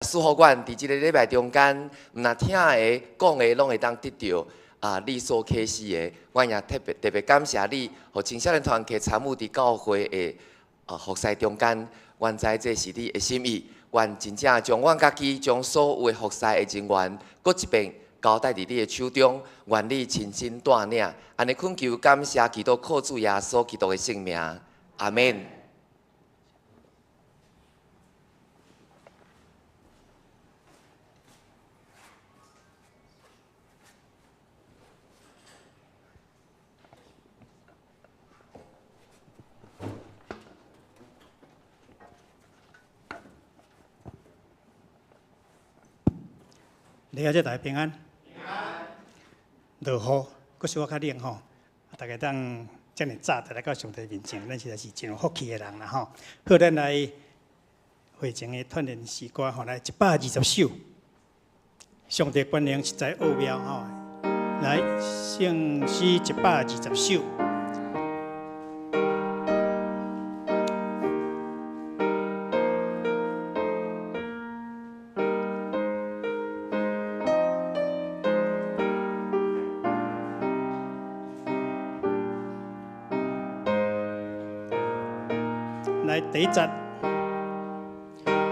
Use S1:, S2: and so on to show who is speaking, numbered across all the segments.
S1: 賜福阮佇這个禮拜中間，毋但聽的、講的，攏會當得著你所啟示的。阮也特別特別感謝你，予青少年團契參與佇教會的服侍中間。阮知這是你的心意，願真正將阮家己將所有的服侍的人員，閣一遍交代佇你的手中，願你親身帶領。按呢懇求感謝祈禱靠主耶穌基督的聖名，阿們。
S2: 你好，大家平安。平安。落雨，閣小可較冷吼，大家當遮爾早就來到上帝面前，咱實在是真有福氣的人啦吼。好，咱來會前的鍛鍊詩歌吼，來120首。上帝權能實在奧妙吼，來聖詩120首。來第一節。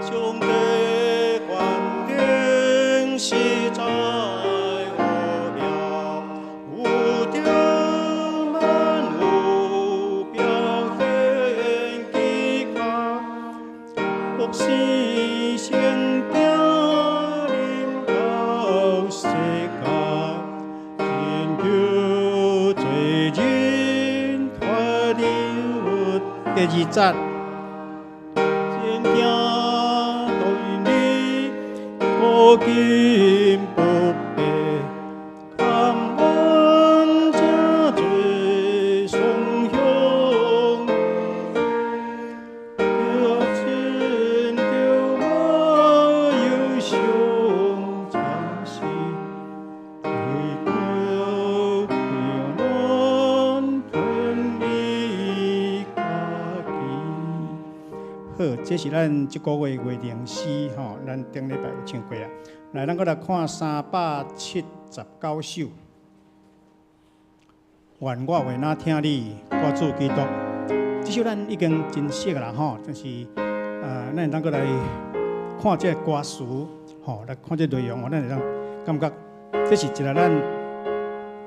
S2: 上帝權能實在奧妙，宇宙萬有表現奇巧，服侍先行臨到世間，拯救罪人脫離惡。第二節。古今不變，堪願這最雙向，若真着我憂傷慘死，為求平安脫離家己。好，這是咱這個月月靈詩吼，咱頂禮拜有唱過啊。來，咱閣來看379首。願我會若聽你，我主基督。這首咱已經真熟啦吼，就是咱會當閣來看這個歌詞，吼，來看這個內容，咱會當感覺這是一個咱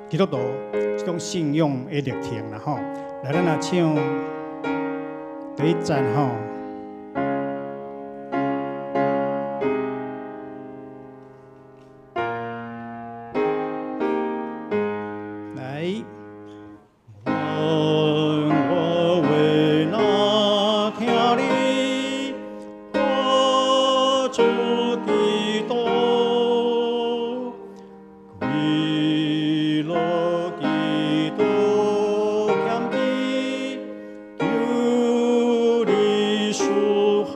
S2: 基督徒這種信仰的歷程啦吼。來，咱來唱第一節吼。來。願我會若聽你，我主基督，為了基督謙卑，求你賜福。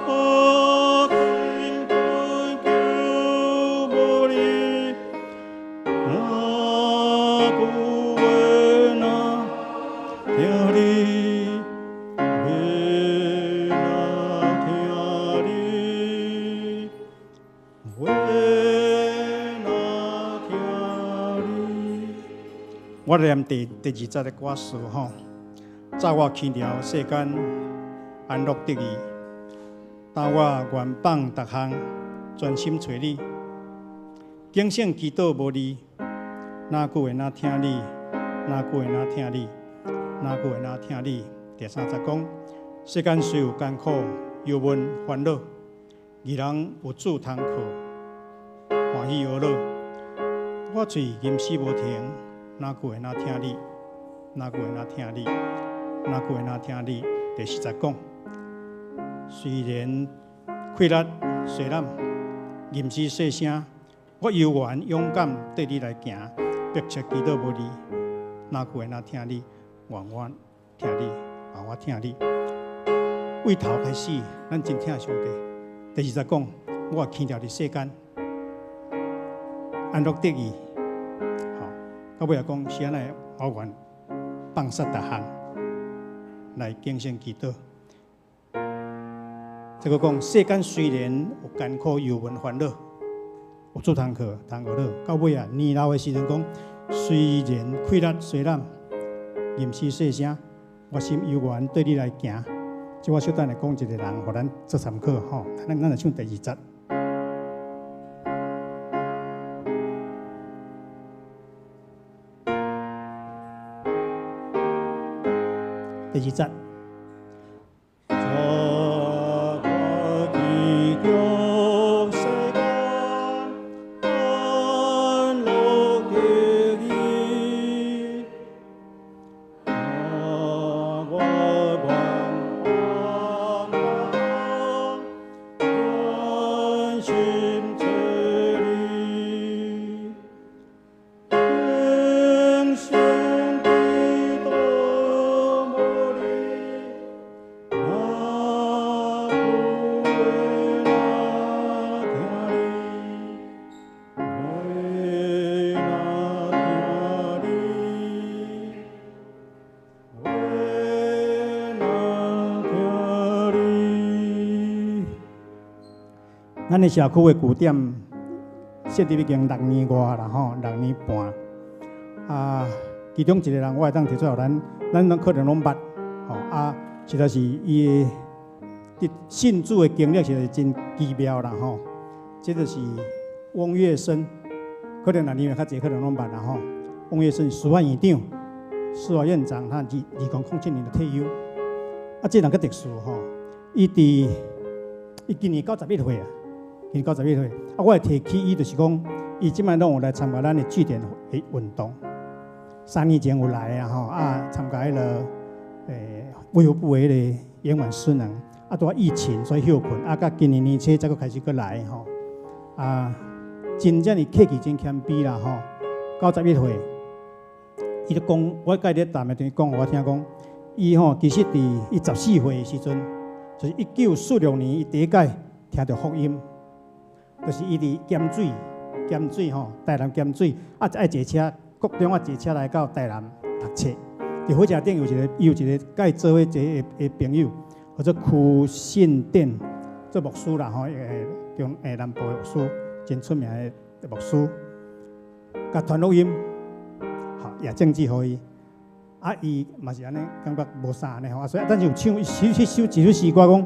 S2: 我懇求無你，哪久會若聽你，會若聽你，會若聽你。我來念第二節的歌詞吼，早我輕佻世間安樂得意，今我願放逐項，專心揣你。警醒祈禱無離，哪久會若聽你？哪久會若聽你？哪久會若聽你？第三節講，世間雖有艱苦、憂悶、煩惱，義人有主通靠，歡喜樂樂。我喙吟詩無停，哪久會若聽你？哪久會若聽你？哪久會若聽你？第四節講，雖然氣力細懶，吟詩細聲，我猶原勇敢綴你來行，迫切祈禱無離，哪久會若聽你？願我聽你，願我聽你。對頭開始，咱真疼上帝。第二節講，我輕佻佇世間，安樂得意，吼，到尾仔講是按呢，我願放捨逐項來警醒祈禱。這個講世間雖然有艱苦、憂悶、煩惱，有做通課、通學樂，到尾啊年老的時陣講，雖然氣力衰懶，吟詩細聲，我心猶原對你來行。這我小等下講一個人，予咱做參考吼。咱來唱第二節。第二節。咱的社區的據點設立已經六年外啦吼，六年半。啊，其中一個人我會當提出來，咱攏可能攏捌吼啊，實在是伊的信主的經歷實在是真奇妙啦吼。這就是翁月生，可能若年歲較濟，可能攏捌啦吼。翁月生司法院長，司法院長，他2007年就退休。啊，這人較特殊吼，伊今年91歲啊。今年91歲，啊，我會提起伊，就是講，伊這擺攏有來參加咱的據點的運動。3年前有來啊吼，啊，參加彼个衛福部的彼个延緩失能，啊，拄仔疫情所以歇睏，啊，到今年年初才閣開始閣來吼，啊，真正是客氣真謙卑啦吼，91歲，伊就講，我佮伊咧談的陣講，予我聽講，伊吼其實佇伊14歲的時陣，就是1946年，伊第一擺聽著福音。就是伊佇鹹水，鹹水吼，台南鹹水，啊，愛坐車，國中啊坐車來到台南讀冊。佇火車頂有一個，伊有一個佮伊做伙坐的朋友，叫做柯信典，做牧師啦吼，中南部的牧師，真出名的牧師，共傳福音，好也政治予伊，啊，伊嘛是按呢，感覺無啥按呢吼，啊，所以但是有唱一首一首一首詩歌講，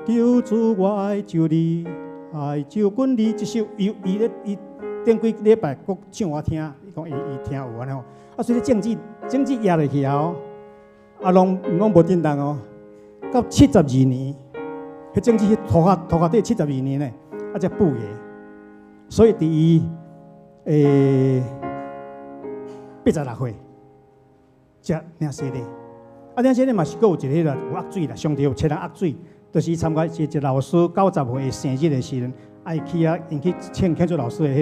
S2: 求主我愛就你。愛就近你這首，伊伊咧伊頂幾禮拜閣唱我聽，伊講伊伊聽有按呢吼，啊，所以政治政治壓落去啊，啊，攏無振動哦。到72年，彼種子彼塗跤底72年呢，啊才爆芽。所以佇伊86歲，才領洗禮。啊，領洗禮嘛是閣有一个彼個有握水啦，上帝有差人握水，就是伊參加一個老師90歲的生日的時陣，愛去遐𪜶去慶祝老師的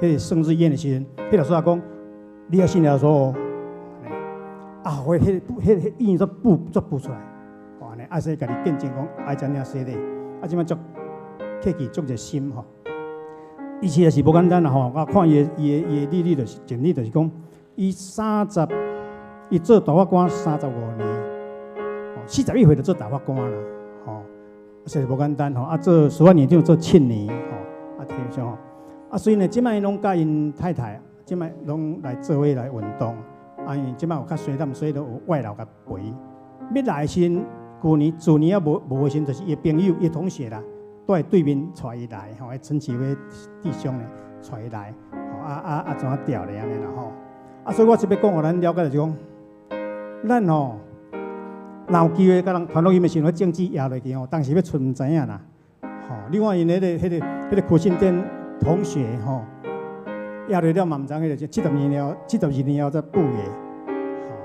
S2: 彼個生日宴的時陣，彼老師也講，你愛信耶穌哦。啊，予彼個印煞浮煞浮出來，吼按呢，啊，所以家己見證講愛才領洗禮，啊，這擺足客氣足熱心吼。伊實在是無簡單啦吼，我看伊的履歷就是簡歷就是講，伊做大法官35年，41歲就做大法官啦，吼，實在無簡單吼。啊，做司法院長做7年，吼，啊，提上吼，啊，所以呢，這擺攏佮𪜶太太，這擺攏來做伙來運動。啊，因為這擺有較細膽，所以都有外勞共陪。欲來的時陣，舊年、去年猶無的時陣，就是伊的朋友、伊同學啦，蹛佇對面帶伊來，吼，彼陳啟威弟兄呢，帶伊來，吼，啊啊啊，怎啊調咧按呢啦吼。啊，所以我這欲講予咱了解就是講，咱吼，若有機會共人傳福音的時陣，種子壓落去吼，當時欲出毋知影啦。吼，另外𪜶彼個苦信殿同學吼。壓落了嘛，毋知彼個72年了，72年後才爆芽，吼！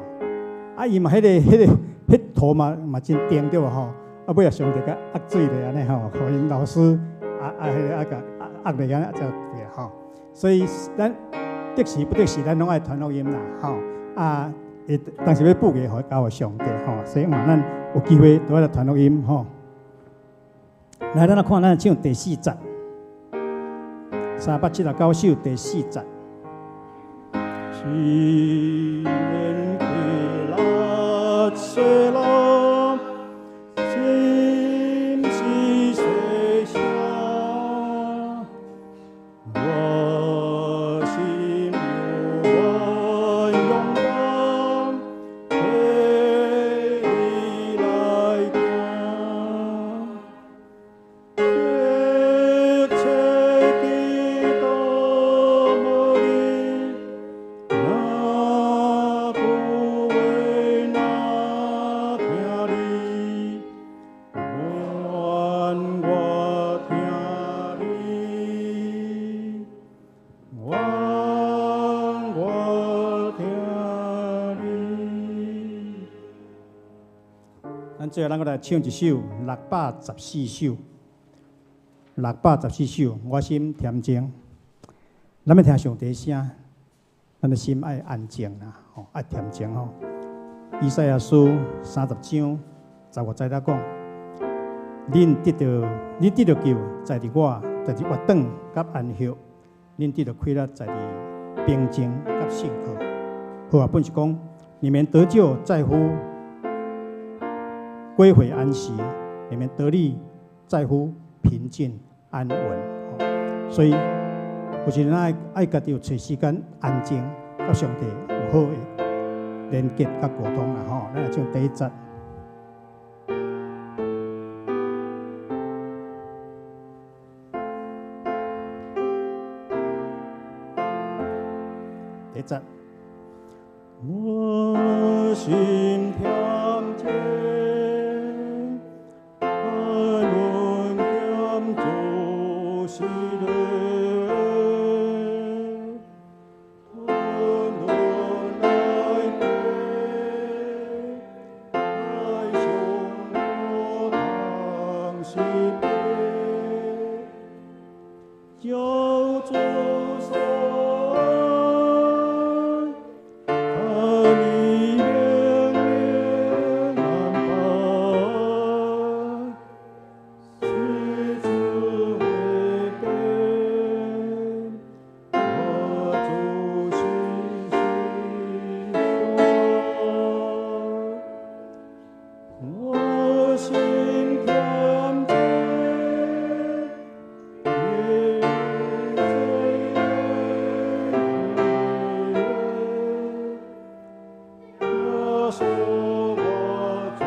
S2: 啊，伊嘛彼個、彼土嘛真甜對無吼？啊，尾仔上帝共壓水咧按呢吼，予𪜶老師啊啊彼個啊共壓落去按呢才對吼。所以咱得時不得時，咱攏愛傳福音啦，吼！啊，會當時欲爆芽，予交予上帝吼。所以嘛，咱有機會都愛來傳福音吼。來，咱來看，咱唱第四節。379首第四節。
S3: 雖然氣力衰老，心
S2: 最後，咱閣來唱一首614首，六百十四首，我心恬靜。咱欲聽上帝聲，咱的心愛安靜啦，吼，愛恬靜吼。以賽亞書30章15節咧講：恁得著，恁得著救，在佇我，在佇越轉佮安歇；恁得著快樂，在佇平靜佮信靠。和合本是講：你們得救在乎歸回安息，你們得力在乎平靜安穩。所以，有時陣愛愛家己有揣時間安靜，佮上帝有好的連結佮溝通啦吼。咱來唱第一節。第一節。
S3: 我心恬靜，安穩踮主喜樂，吞吞來背，愛上我通喜悲，叫主所愛，他的命令安排，視之為寶，我主心所在。我心恬靜，沒有罪耶穌我主，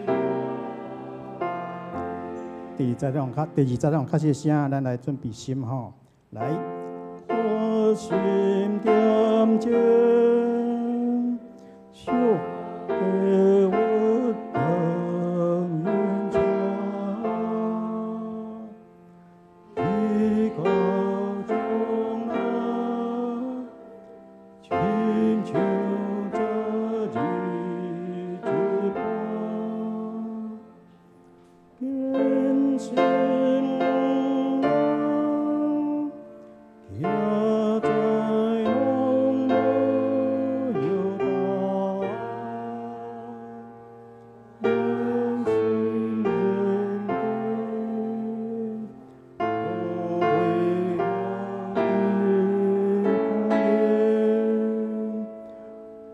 S3: 心
S2: 第二節用較，第二節用較細聲，咱來準備心吼，來。
S3: 我心恬靜，上帝我等雲傳，依靠眾難，親像這日之伴，堅信行在濃霧猶大，人心認定，無為我的可憐。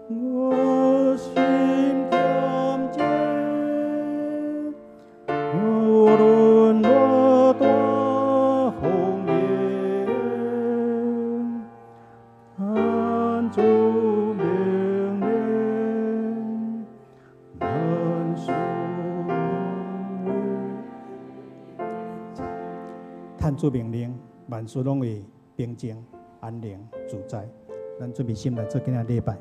S3: 我心恬靜，無論偌大風雨，按主命令，萬事為。
S2: 趁主命令，萬事攏會平靜、安寧、自在。咱準備心來做今仔禮拜。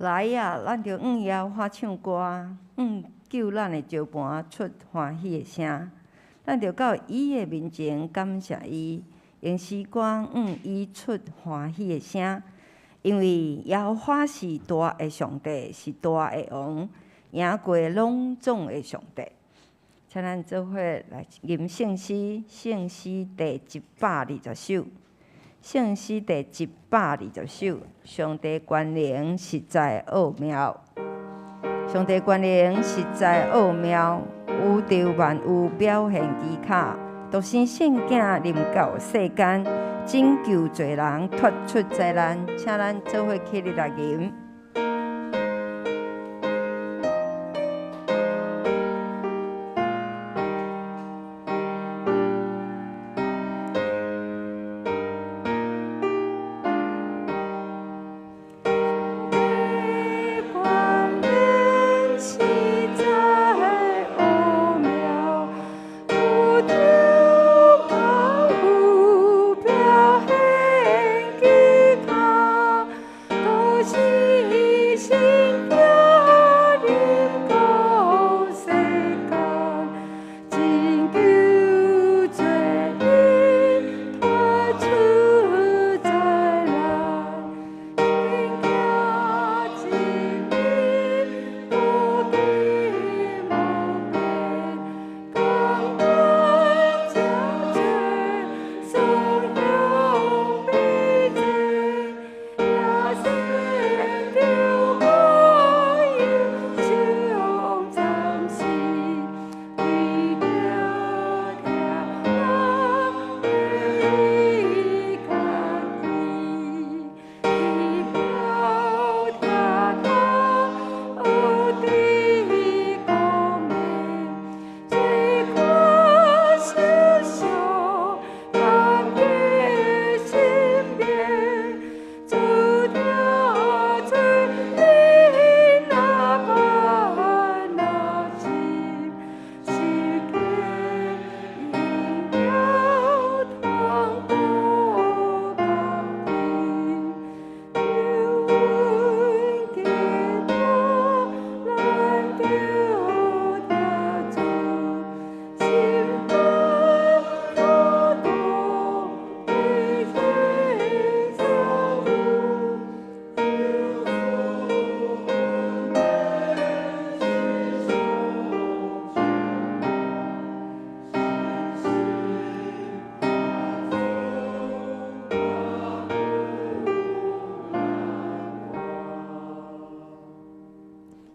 S4: 來啊，咱著向耶和華唱歌，向救咱的石磐出歡喜的聲。咱著到伊的面前感謝伊，用詩歌向伊出歡喜的聲。因為耶和華是大的上帝，是大的王，贏過攏總的上帝。請咱做伙來吟聖詩，聖詩第120首，聖詩第120首，上帝權能實在奧妙，上帝權能實在奧妙，宇宙萬有表現奇巧，獨生聖子臨到世間，拯救罪人，脫出災難，請咱做伙起立來吟。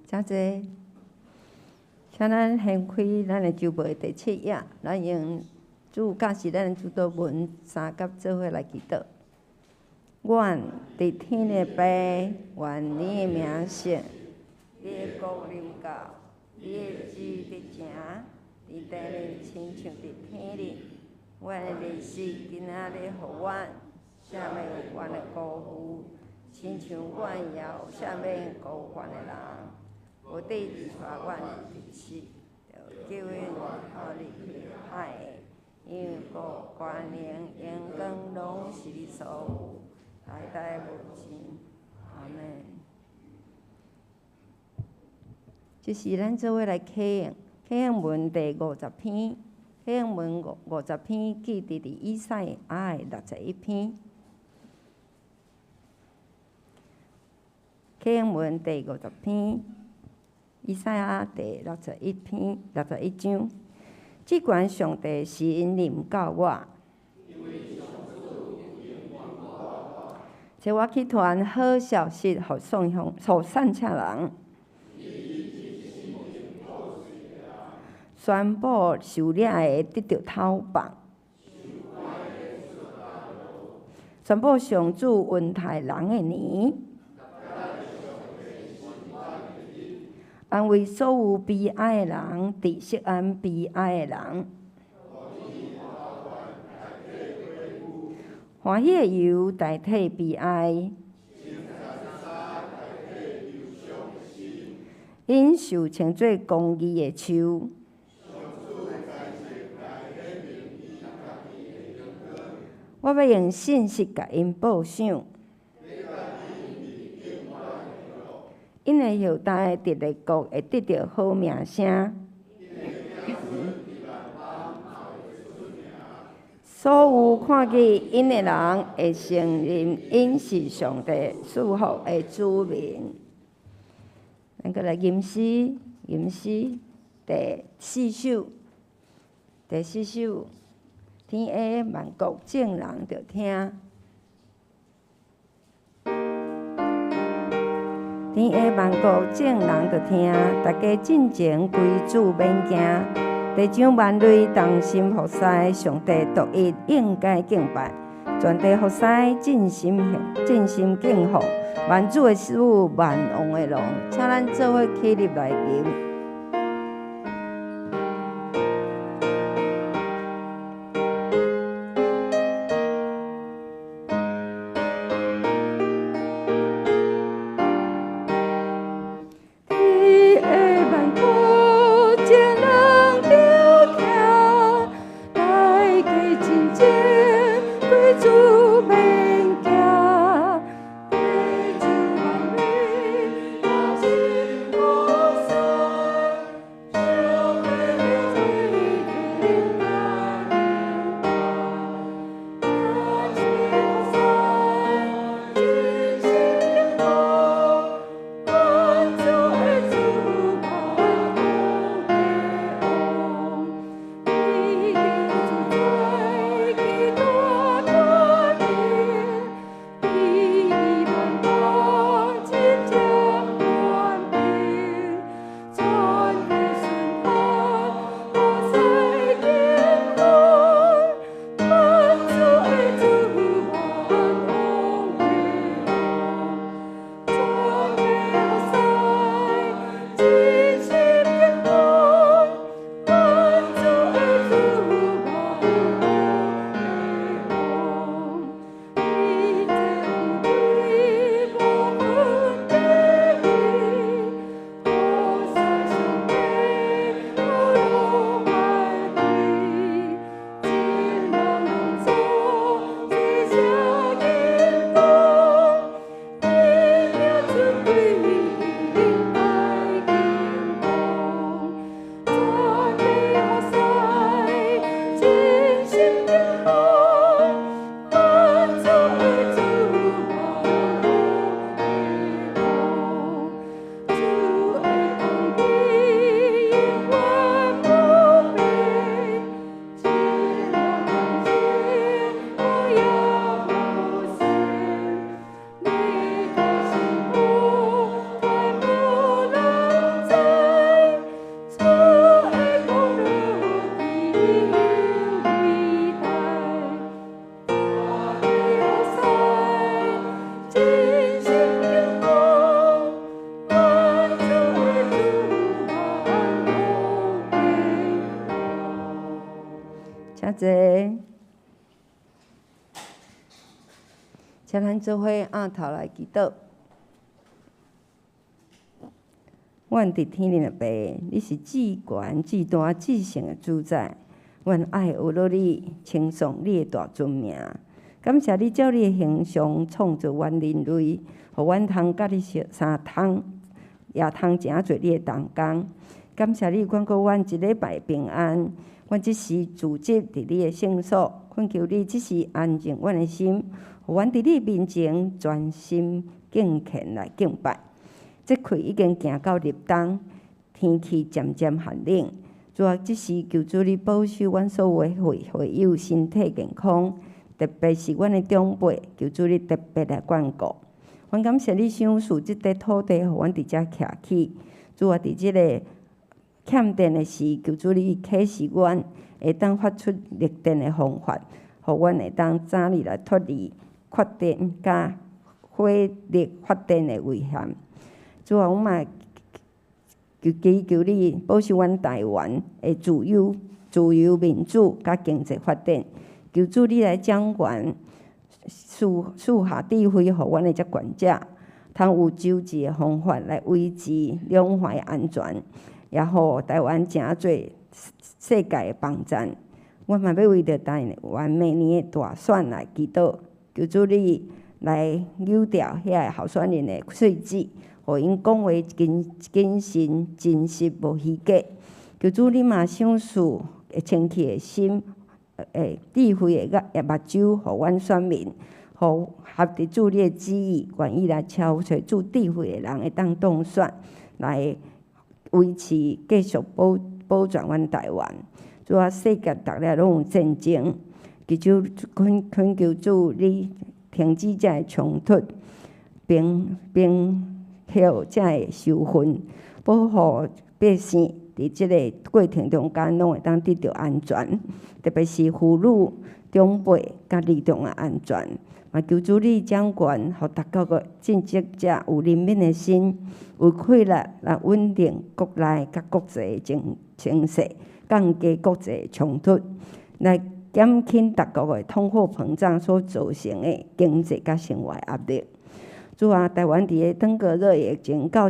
S4: 真濟，請咱掀開咱的周報的第七頁，咱用主教示咱的主禱文三甲做伙來祈禱。阮佇天的父，願你的名聖，你的國臨到，你的旨意行，佇地裡親像佇天裡。阮的日食今仔日予阮，赦免阮的辜負，親像阮也有赦免辜負的人。無得帶阮入試，救阮脫離歹的，因為國、權能、榮光攏是你所有，代代無盡。阿們。這是咱做伙來啟用，啟用文第50篇，啟用文五十篇記佇以賽亞的61篇。啟用文第50篇。以賽亞第61篇61章，至懸上帝施恩臨到我，差我去傳好消息予喪鄉予散赤人，宣布受掠的得著釋放，宣布上主恩待人的年。安慰所有悲哀的人，佇錫安悲哀的人，歡喜的油代替悲哀，𪜶受稱做公義的樹。我欲用信實共𪜶報賞。𪜶的後代佇列國會得著好名聲。所有看見𪜶的人會承認𪜶是上帝賜福的子民。咱閣來吟詩，吟詩第四首，第四首，天下萬國眾人著聽。天下萬國眾人著聽，大家進前歸主免驚。地上萬類同心服侍，上帝獨一應該敬拜。全地服侍，盡心盡心敬奉，萬主的師傅，萬王的王，請咱做伙起立來吟。請坐，請咱做伙按頭來祈禱。阮佇天頂的爸，你是至懸、至大、至聖的主宰，阮愛學樂你，稱頌你的大尊名。感謝你照你的形象創造阮人類，予阮通佮你相相通，也通成做你的同工。感謝你管顧阮一禮拜平安。阮這時聚集佇你的聖所，懇求你這時安靜阮的心，予阮佇你面前專心敬虔來敬拜。這氣已經行到入冬，天氣漸漸寒冷。主啊，這時求主你保守阮所有的會會友身體健康，特別是阮的長輩，求主你特別來眷顧。阮感謝你賞賜這塊土地，予阮佇遮徛起。主啊，佇這个欠電的時，求主你啟示阮，會當發出綠電的方法，予阮會當早日來脫離缺電佮火力發電的危險。主啊，阮嘛求祈求你保守阮台灣的自由、自由民主佮經濟發展。求主你來掌權，賜賜下智慧，予阮的這權者，通有周濟的方法來維持兩岸的安全，也予台灣成做世界的幫贊。我嘛欲為著台灣明年的大選來祈禱，求主你來扭掉遐个候選人的喙舌，予予𪜶講話謹謹慎、真實無虛假。求主你嘛賞賜會清氣的心，智慧的眼目睭，予阮選民，予合佇主你的旨意，願意來挑揣主智慧的人會當當選，來維持繼續保保全阮台灣。主啊，世界逐日攏有戰爭，祈求懇懇求主你停止這个衝突，平平息這个仇恨，保護百姓佇這个過程中間攏會當得著安全，特別是婦女、長輩佮兒童的安全。嘛求主你掌權，予逐個個盡職者有憐憫的心，有氣力來穩定國內佮國際情情勢，降低國際衝突，來減輕逐國的通貨膨脹所造成的經濟佮生活壓力。主啊，台灣佇個登革熱疫情到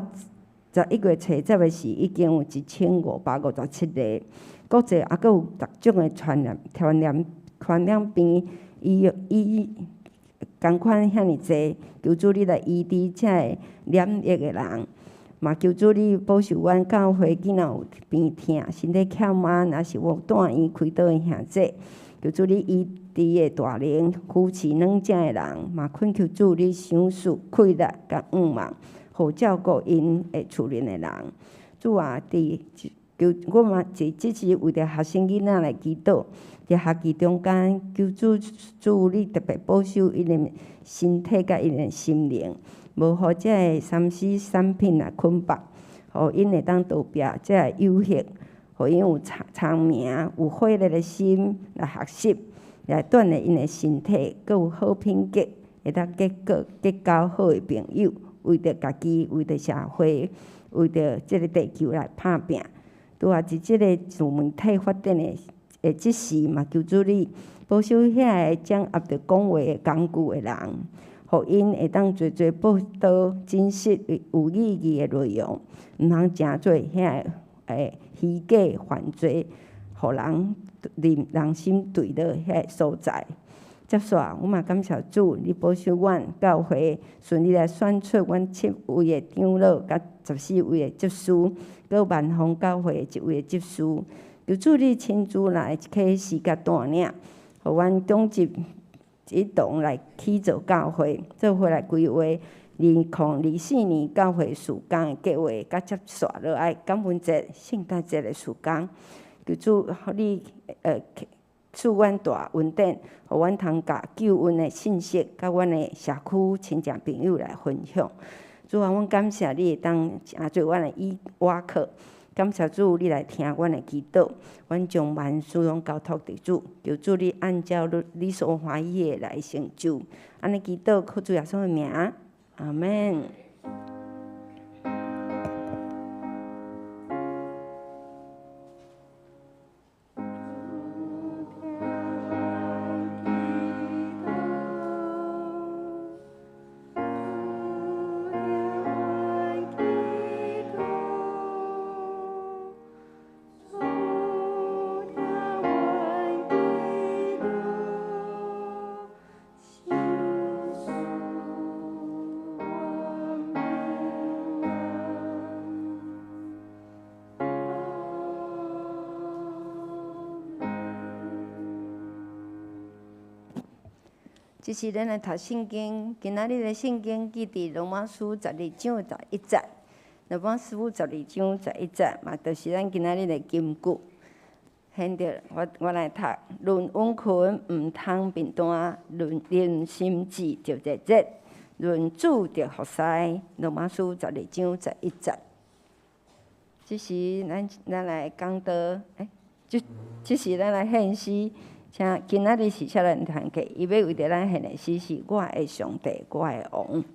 S4: 11月初十的時，已經有1557例。國際猶閣有逐種的傳染、傳染、傳染病，醫醫仝款遐爾濟，求主你來醫治這个染疫的人，嘛求主你保守阮教會囡仔有病疼、身體欠安，抑是有住院開刀的兄弟，求主你醫治的大能，扶持軟弱的人，嘛懇求主你賞賜氣力佮向望，予照顧𪜶的厝內的人。主啊，佇求我嘛這這是為著學生囡仔來祈禱，佇學期中間，求主主你特別保守𪜶的身體佮𪜶的心靈，無予這个3C 產品來捆綁，予𪜶會當逃避這个誘惑，予𪜶有聰聰明、有火熱的心來學習，來鍛鍊𪜶的身體，閣有好品格，會當結交結交好的朋友，為著家己，為著社會，為著這个地球來拍拚。拄啊，佇這个自媒體發展的的這時，嘛求主你保守遐个掌握著講話的工具的人，予𪜶會當濟濟報導真實有意義的內容，毋通成做遐个虛假犯罪，予人人人心墜落遐个所在。接續，我嘛感謝主，你保守阮教會順利來選出阮七位的長老佮14位的執事，閣萬豐教會的一位的執事。求主你親自來啟示佮帶領，予阮長執一同來起造教會，做伙來規劃2024年教會事工的計劃，佮接續落來感恩節、聖誕節的事工。求主予你賜阮大恩典，予阮通共救恩的信息，佮阮的社區親戚朋友來分享。主啊，阮感謝你會當成做阮的依靠，感謝主你來聽阮的祈禱，阮將萬事攏交託佇主，求主你按照你你所歡喜的來成就。按呢祈禱，靠主耶穌的名，阿們。這時咱來讀聖經，今仔日的聖經記佇羅馬書十二章十一節。羅馬書十二章十一節嘛，就是咱今仔日的金句。現在我我來讀：論殷勤，毋通貧惰；論論心志，就熱熱；論主著服侍。羅馬書十二章十一節。這時咱咱來講道，欸，這這時咱來獻詩。請今仔日是少年團契，伊欲為著咱獻的詩是我的上帝，我的王。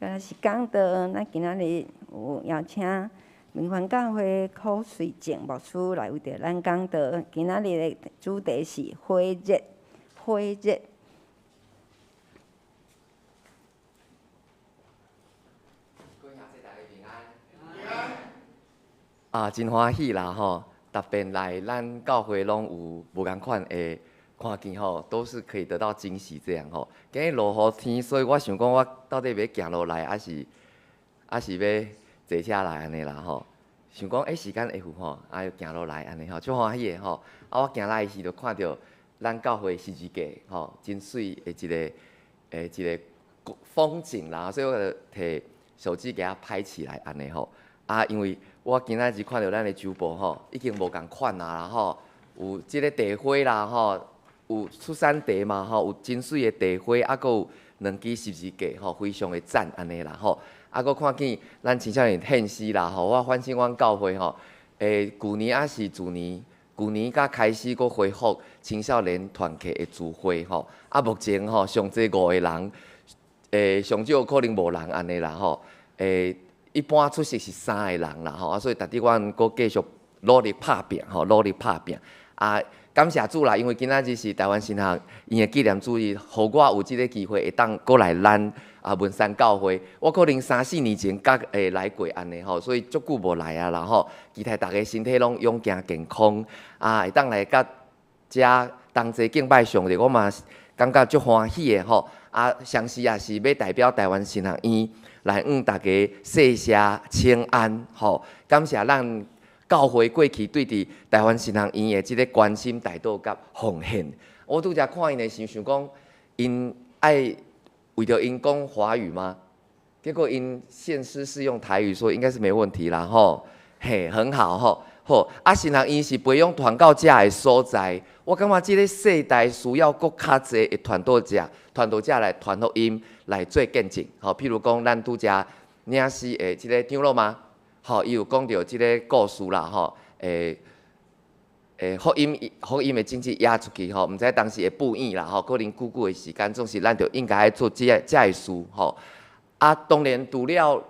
S4: 敢若是講道，咱今仔日有邀請明環教會柯瑞靜牧師來為著咱講道。今仔日的主題是火熱，火熱。
S1: 啊，真歡喜啦吼！特別來咱教會攏有無仝款的看見吼，都是可以得到驚喜這樣吼。今日落雨天，所以我想講，我到底欲行落來，抑是欲坐車來按呢啦吼。想講時間會赴吼，啊又行落來按呢吼，足歡喜的吼。啊，我行來時就看著咱教會十字架吼，真媠的一個風景啦，所以我就提手機共它拍起來按呢吼。啊，因為我今仔日看著咱的主播吼，已經無仝款啊啦吼，有這個地花啦吼，有出產地嘛吼，有真媠的地花，啊，閣有兩支十字架吼，非常的讚按呢啦吼。啊，閣看見咱青少年獻詩啦吼，我反省阮教會吼，舊年抑是去年，舊年才開始閣恢復青少年團契的聚會吼。啊，目前吼上濟五個人，上少可能無人按呢啦吼，一般出席是三個人啦吼，啊，所以逐日阮閣繼續努力拍拚吼，努力拍拚。啊，感謝主啦，因為今仔日是台灣神學院的紀念主日，予我有這個機會會當閣來咱啊文山教會。我可能三四年前才會來過按呢吼，所以足久無來啊啦吼。期待大家身體攏勇健健康，啊，會當來佮遮同齊敬拜上帝，我嘛感覺足歡喜的吼。啊，同時也是欲代表台灣神學院來向大家說聲請安吼，感謝咱教會過去對佇台灣神學院的這个關心、代禱佮奉獻。我拄才看𪜶的時，想講𪜶愛為著𪜶講華語嗎？結果𪜶獻詩是用台語，所以應該是沒問題啦吼。嘿，很好吼。好，啊，神學院是培養傳道者的所在。我感覺這个世代需要閣較濟的傳道者，傳道者來傳福音，來做見證。吼，譬如講，咱拄才領詩的這个長老嘛，吼，伊有講著這个故事啦，吼，福音的種子野出去，吼，毋知當時會布院啦，吼，可能久久的時間，總是咱就應該愛做這个事，吼。啊，當然除了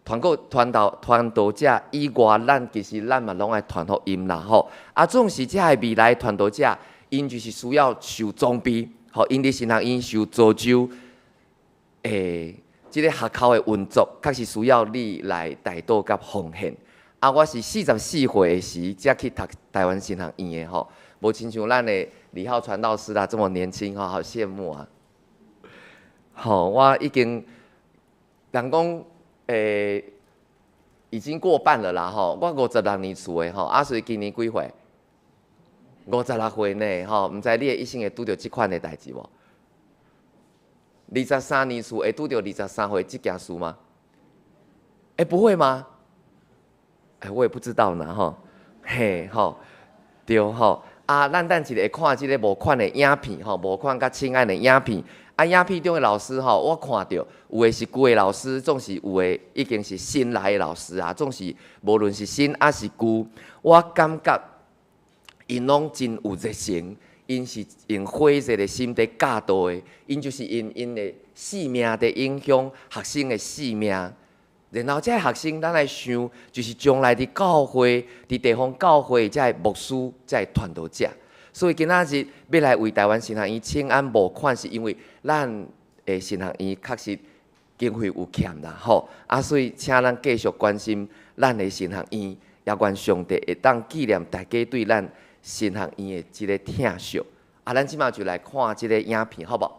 S1: 傳道者以外，咱其實咱嘛攏愛傳福音啦，吼。啊，總是這个未來傳道者，𪜶就是需要受裝備，吼，𪜶佇神學院受造就，這个學校的運作，確實需要你來代禱佮奉獻。啊，我是44歲的時才去讀台灣神學院的吼，無親像咱的李浩傳道師啦，這麼年輕吼，好羨慕啊！吼，我已經人講。已經過半了啦吼，我56年次的吼，啊，所以今年幾歲？56歲呢吼，毋知你的一生會拄著這款的代誌無？23年次會拄著23歲這件事嗎？不會嗎？我也不知道呢吼，嘿吼，對吼，啊，咱等一下會看這个無款的影片吼，無款佮親愛的影片。啊，影片中的老師吼，我看著有的是舊的老師，總是有的已經是新來的老師啊，總是無論是新抑是舊，我感覺𪜶攏真有熱誠，𪜶是用火熱的心佇教導的，𪜶就是用𪜶的性命佇影響學生的性命。然後這个學生，咱來想，就是將來佇教會、佇地方教會這个牧師、這个傳道者。所以今仔日欲來為台灣神學院請安募款，是因為咱的神學院確實經費有欠啦，吼啊，所以請咱繼續關心咱的神學院，也願上帝會當紀念大家對咱神學院的這个疼惜。啊，咱這馬就來看這个影片，好無？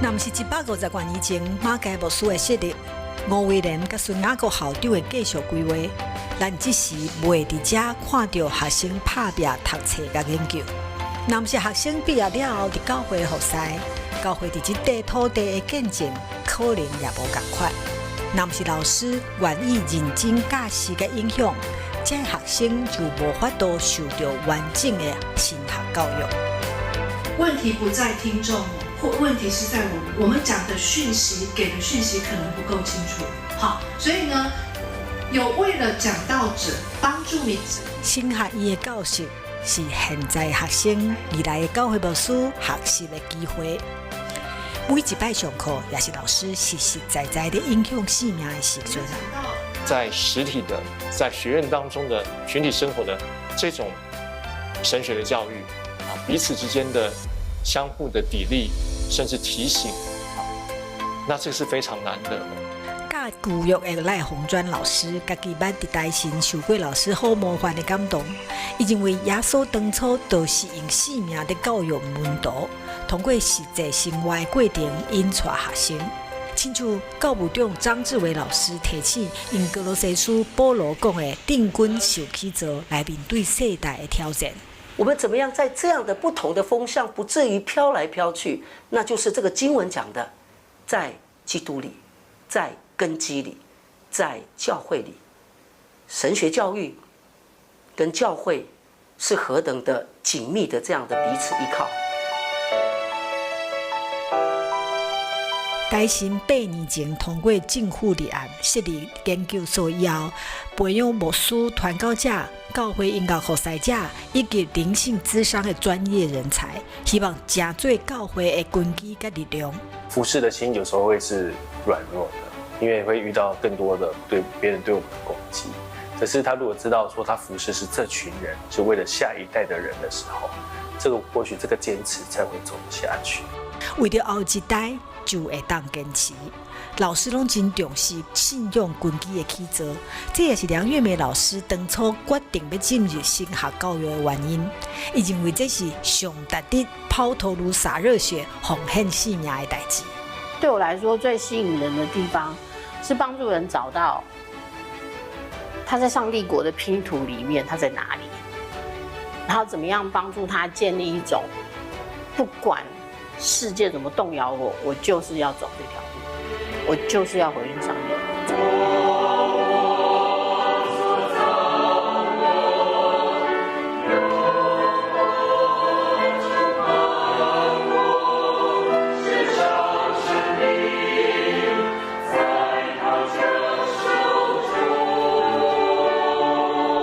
S5: 若毋是150外年前馬偕牧師的設立，吳威廉佮孫雅各校長的繼續規劃，咱這時袂佇遮看著學生拍拚讀冊佮研究。若毋是學生畢業了後佇教會服侍，教會佇這塊土地的見證可能也無仝款。若毋是老師願意認真教示佮影響，這學生就無法度受著完整的神學教育。
S6: 問題不在聽眾，或問題是在我們，我們講的訊息，給的訊息可能不夠清楚。好，所以呢，有為了講道者幫助你。
S5: 神學院的教室是現在學生、未來的教會牧師學習的機會。每一擺上課，也是老師實實在在的影響生命的時陣。
S7: 在實體的，在學院當中的群體生活的這種神學的教育，啊，彼此之間的相互的砥礪，甚至提醒，啊，那這個是非常難得的。
S5: 教舊約的賴鴻專老師，家己捌佇台新受過老師好模範的感動。伊認為耶穌當初就是用性命佇教育門徒，通過實際生活的過程引帶學生。親像教務長張志偉老師提醒，用歌羅西書保羅講的定軍受起造來面對世代的挑戰。
S8: 我們怎麼樣在這樣的不同的風向，不至於飄來飄去？那就是這個經文講的，在基督裡，在根基裡，在教會裡，神學教育跟教會是何等的緊密的這樣的彼此依靠。
S5: 台新8年前通過政府立案設立研究所以後，培養牧師、傳教者、教會音樂服侍者以及靈性諮商的專業人才，希望成做教會的根基佮力量。
S9: 服侍的心有時候會是軟弱的，因為會遇到更多的對別人對我們的攻擊。可是他如果知道說他服侍是這群人，是為了下一代的人的時候，這個或許這個堅持才會走下去。
S5: 為著後一代就會當堅持，老師攏真重視信仰根基的起造，這也是梁月美老師當初決定欲進入神學教育的原因。伊認為這是上值得拋頭顱灑熱血、奉獻性命的代誌。
S10: 對我來說，最吸引人的地方是幫助人找到他在上帝國的拼圖裡面他在哪裡，然後怎麼樣幫助他建立一種不管世界怎麼動搖我，我就是要走這條路，我就是要回應上帝。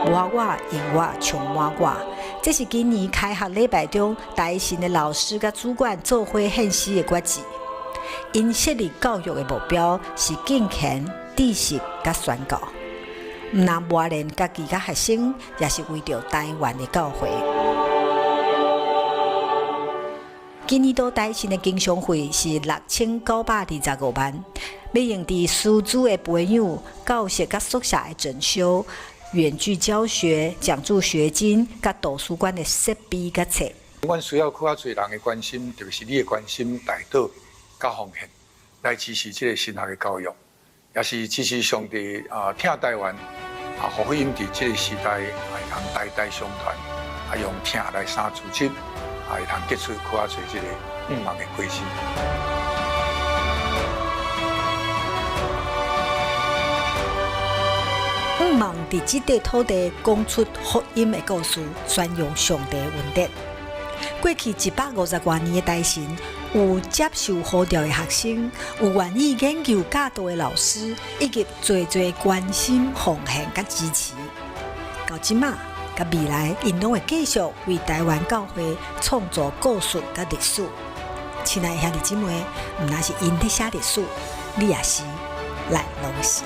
S5: 無我用我充滿我，這是今年開學禮拜中台新的老師佮主管做伙獻詩的決志。𪜶設立教育的目標是敬虔、知識佮宣告，毋但磨練家己佮學生，也是為著台灣的教會。今年度台新的經常費是6925萬，欲用佇師資的培養、教室佮宿舍的整修、遠距教學、獎助學金、佮圖書館的設備佮冊。
S11: 阮需要較濟人的關心，特別是你的關心、代禱、佮奉獻，來支持這個神學的教育，也是支持上帝啊，疼台灣啊，福音佇這個時代會通代代相傳，啊，用疼來三組織，啊，會通結出較濟這個向望的果子。
S5: 向望佇這塊土地講出福音的故事，宣揚上帝恩典。過去150多年的台新，有接受呼召的學生，有願意研究教導的老師，以及濟濟關心、奉獻佮支持。到這馬佮未來，𪜶攏會繼續為台灣教會創造故事佮歷史。親愛的兄弟姊妹，毋但是𪜶佇寫歷史，你也是，咱攏是。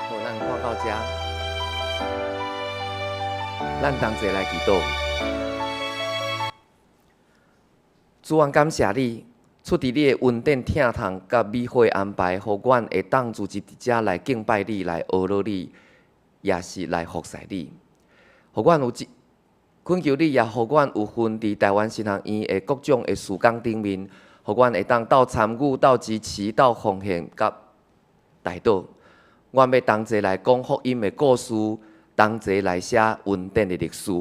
S1: 好，咱看到這，咱同齊來祈禱。主啊，感謝你，出佇你的恩典、疼痛佮美好的安排，予阮會當聚集佇遮來敬拜你，來學樂你，也是來服侍你。予阮有這，懇求你，也予阮有份佇台灣神學院的各種的事工頂面，予阮會當鬥參與、鬥支持、鬥奉獻、佮代禱。阮欲同齊來講福音的故事，同齊來寫恩典的歷史。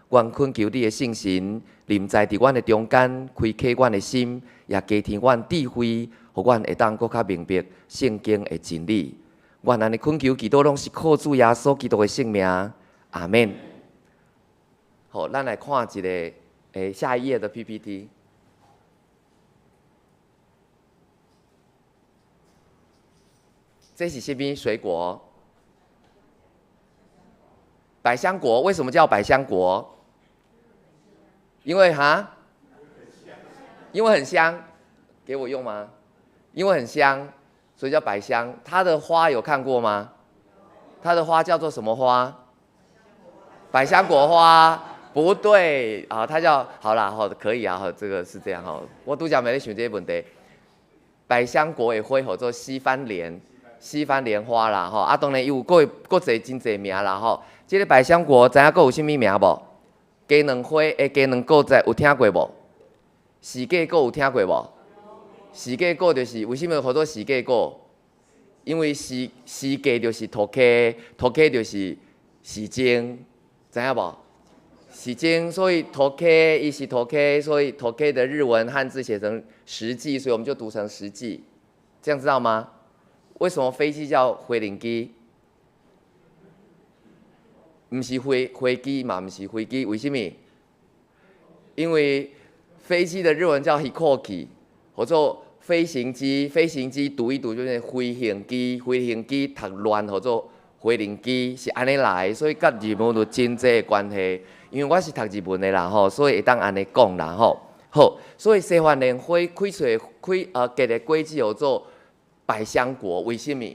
S1: 阮恳求你的圣神临在伫阮的中间，开启阮的心，也加添阮智慧，予阮会当阁较明白圣经的真理。阮按呢恳求祈祷，拢是靠主耶稣基督的圣名，阿门。好，咱来看一个下一页的 PPT。这是啥物水果？百香果。为什么叫百香果？因为哈？因为很香。给我用吗？因为很香，所以叫百香。它的花有看过吗？它的花叫做什么花？百香果花。不对啊，它叫好啦，好，可以啊，好，这个是这样哈。我拄才袂咧想这个问题。百香果的花号做西番莲，西番莲花啦吼。啊，当然伊有阁阁济真济名啦吼。这个百香果知影阁有啥物名无？鸡卵花的鸡卵果知有听过无？四季果有听过无？四季果就是为啥物号做四季果？因为四季就是土溪，土溪就是时钟，知影无？时钟，所以土溪伊是土溪，所以土溪的日文汉字写成实际，所以我们就读成实际，这样知道吗？为什么飞机叫飞行机？毋是飞机嘛，毋是飞机，为什么？因为飞机的日文叫飛行機，或做飞行机，飞行机读一读就是飞行机，飞行机读乱号做飞行机，是按呢来，所以佮日文有真济的关系。因为我是读日文的啦吼，所以会当按呢讲啦吼。好，所以西番莲花开出来开结的果子号做百香果，为什么？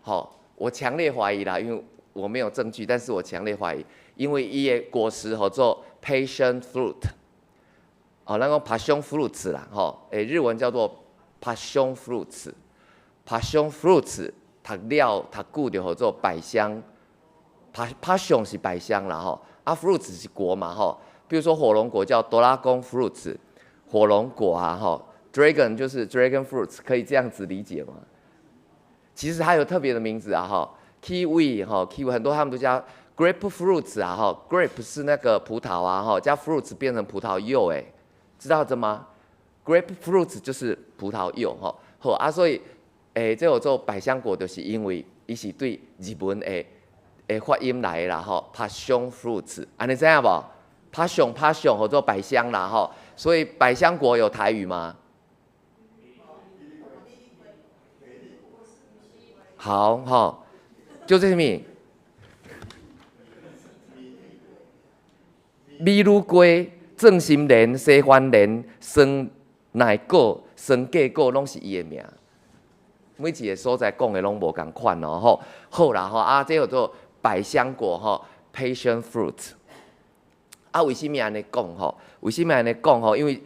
S1: 好，我强烈怀疑啦，因为我没有证据，但是我强烈怀疑，因为伊的果实号做 passion fruit，哦，咱讲 passion fruits 啦，吼，日文叫做 passion fruits，passion fruits 读了读久就号做百香，passion 是百香啦，吼，啊 fruits 是果嘛，吼，比如说火龙果叫 dragon fruits，火龙果啊，吼，dragon 就是 dragon fruits，可以这样子理解吗？其实它有特别的名字啊，哈。Kiwi 哈，kiwi 很多他们都叫 grapefruits 啊哈，grape 是那个葡萄啊哈，加 fruits 变成葡萄柚哎，知道这吗？grapefruits 就是葡萄柚哈，好啊，所以这号做百香果就是因为伊是对日文的发音来的啦吼，passion fruits，按呢知影无？passion passion 号做百香啦吼，所以百香果有台语吗？好吼。就这啥物？美女瓜、钻心莲、西番莲、酸奶果、酸果果，拢是伊的名。每一个所在讲的拢无仝款哦，吼。好啦吼，啊，这叫做百香果吼，passion fruit。啊，为啥物按呢讲吼？为啥物按呢讲吼？因为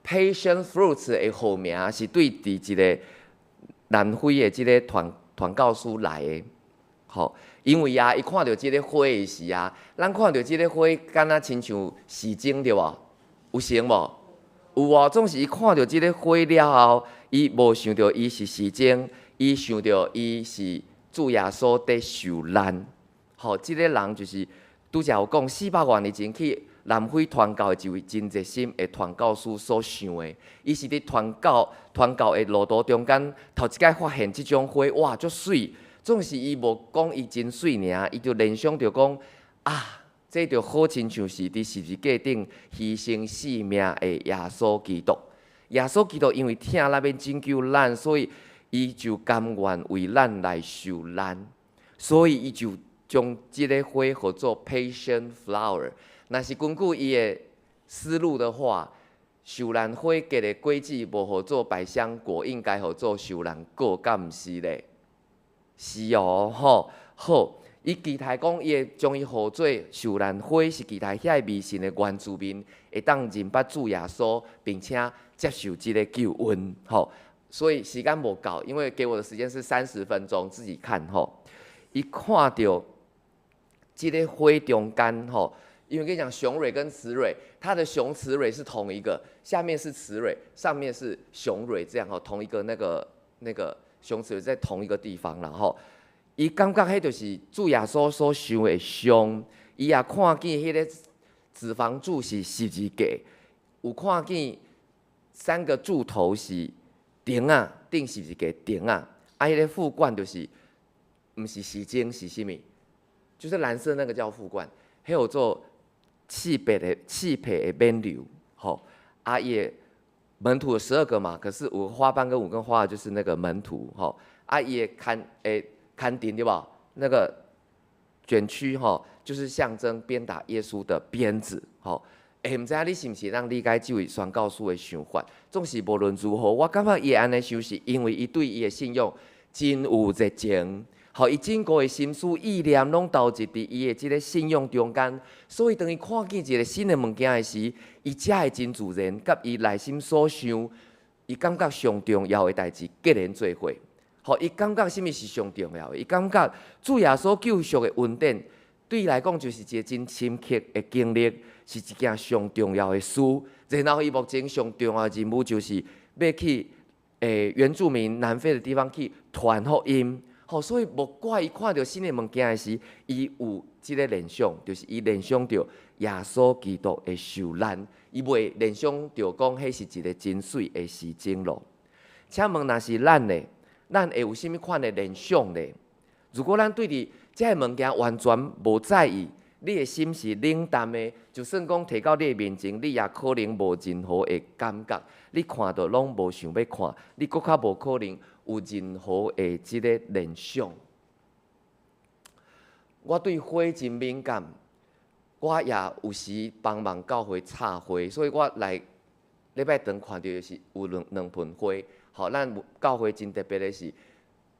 S1: passion fruits 的号名是对伫一个南非的这个传教士来的，吼，因为啊，伊看著这个花的时啊，咱看著这个花，敢若亲像时钟对无？有成无？有哦，总是伊看著这个花了后，伊无想著伊是时钟，伊想著伊是主耶稣伫受难。吼，这个人就是拄才有讲，400外年前去南非传教的一位真热心的传教士所想的。伊是伫传教的路途中间，头一摆发现这种花，哇，足媠。总是伊无讲伊真媠尔，伊就联想著讲啊，这就好亲像是伫十字架顶牺牲性命的耶稣基督。耶稣基督因为疼咱欲拯救咱，所以伊就甘愿为咱来受难，所以伊就将这个花号做 passion flower。若是根据伊的思路的话，受难花结的果子无号做百香果，应该号做受难果，敢毋是咧？是哦，吼，好，伊期待讲，伊会将伊号做受难花，是期待遐个迷信的原住民会当认捌主耶稣，并且接受这个救恩，吼。所以时间无够，因为给我的时间是30分钟，自己看吼。伊看著这个花中间吼，因为跟你讲，雄蕊跟雌蕊，它的雄雌蕊是同一个，下面是雌蕊，上面是雄蕊，这样吼，同一个那个雄雌蕊在同一个地方，然后伊感觉彼就是主耶稣所受的伤，伊伊也看見彼个子房柱是十字架，有看見三個柱頭是釘仔，釘十字架釘仔，啊，彼个副冠就是，毋是時鐘是啥物？就是藍色那個叫副冠，彼號做刺皮的冕旒，吼，啊，伊的門徒有12個嘛，可是五個花瓣跟五根花就是那個門徒，吼，啊，伊的牽牽藤對無？那個捲曲吼，就是象徵鞭打耶穌的鞭子，吼。欸，毋知影你是毋是會理解這位宣教師的想法？總是無論如何，我感覺伊會按呢想，是因為伊對伊的信仰真有熱情，吼，伊整個的心思意念攏投入佇伊的這个信仰中間，所以當伊看見一个新的物件的時，伊才會真自然，佮伊內心所想，伊感覺上重要的代誌結連做伙。吼，伊感覺啥物是上重要的？伊感覺主耶穌救贖的恩典，對伊來講就是一个真深刻的經歷，是一件上重要的事。然後伊目前上重要的任務就是欲去原住民南非的地方去傳福音。吼，所以無怪伊看著新的物件的時，伊有這个聯想，就是伊聯想著耶穌基督的受難，伊袂聯想著講彼是一个真媠的時鐘咯。請問，若是咱呢？咱會有啥物款的聯想呢？如果咱對佇這个物件完全無在意，你的心是冷淡的，就算講提到你的面前，你也可能無任何的感覺，你看著攏無想欲看，你閣較無可能有任何的這个聯想。我對花真敏感，我也有時幫忙教會插花，所以我來禮拜堂看著是有兩盆花。吼，咱教會真特別的是，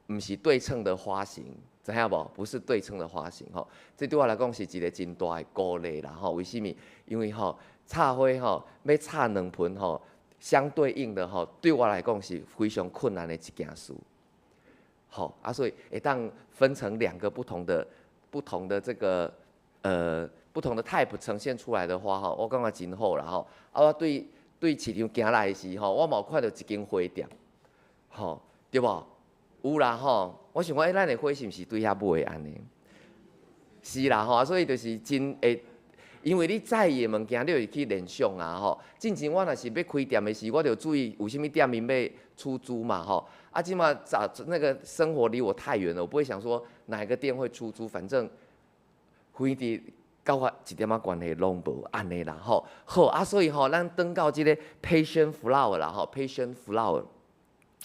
S1: 毋是對稱的花型，知影無？不是對稱的花型，吼，這對我來講是一个真大的鼓勵啦，吼。為啥物？因為吼插花吼，欲插兩盆吼，相對應的吼，對我來講是非常困難的一件事。吼啊，所以會當分成兩個不同的這個不同的 type 呈現出來的花吼，我感覺真好啦吼。啊，我對市場行來的時吼，我嘛有看著一間花店，吼，對無？有啦吼，我想講，欸，咱的花是毋是對遐買按呢？是啦吼，所以就是真會，因為你在意的物件，你就會去聯想啊吼。進前我若是欲開店的時，我就注意有啥物店𪜶欲出租嘛吼。啊，這馬早那個生活離我太遠了，我不會想說哪一個店會出租，反正非佇佮我一點仔關係攏無按呢啦吼。好啊，所以吼，咱轉到這个 passion flower 啦吼，passion flower，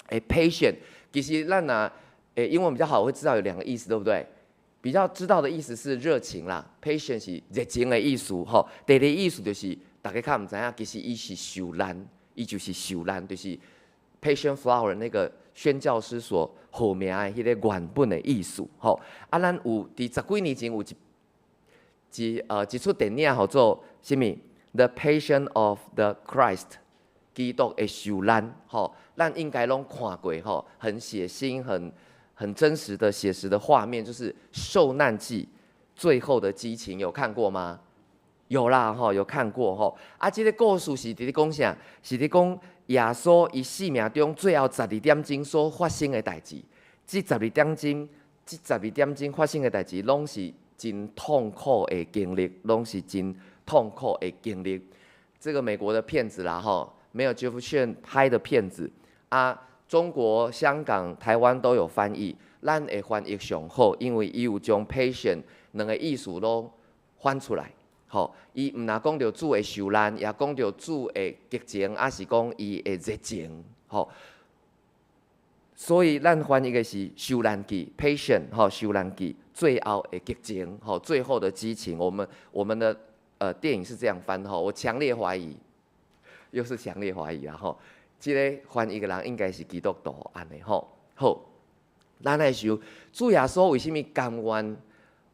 S1: 欸，passion 其實咱若英文比較好，會知道有兩個意思，對不對？比較知道的意思是熱情啦，passion 是熱情的意思吼。第二個意思就是大家較毋知影，其實伊是受難，伊就是受難，就是 passion flower 那個宣教師所號名的彼个原本的意思吼。啊，咱有佇十幾年前有一齣電影號做啥物？The Passion of the Christ，基督的受難吼，咱應該攏看過吼，很血腥、很真實的寫實的畫面，就是受難記最後的激情，有看過嗎？有啦，吼，有看過吼。啊，這个故事是佇咧講啥？是佇講耶穌伊生命中最後十二點鐘所發生的代誌。這十二點鐘發生的代誌，攏是真痛苦的經歷，攏是真痛苦的經歷。這個美國的片子啦，吼，沒有傑夫遜拍的片子啊。中國、香港、台灣都有翻譯，咱會翻譯上好，因為伊有將 passion 兩个意思攏翻出來。吼，伊毋若講著主的受難，也講著主的激情，抑是講伊的熱情。吼，所以咱翻譯的是受難記 passion，吼，受難記最後的激情，吼，最後的激情。我們的電影是這樣翻，吼，我強烈懷疑，又是強烈懷疑啊，吼。這个翻譯的人應該是基督徒按呢吼。好，咱來想主耶穌為啥物甘願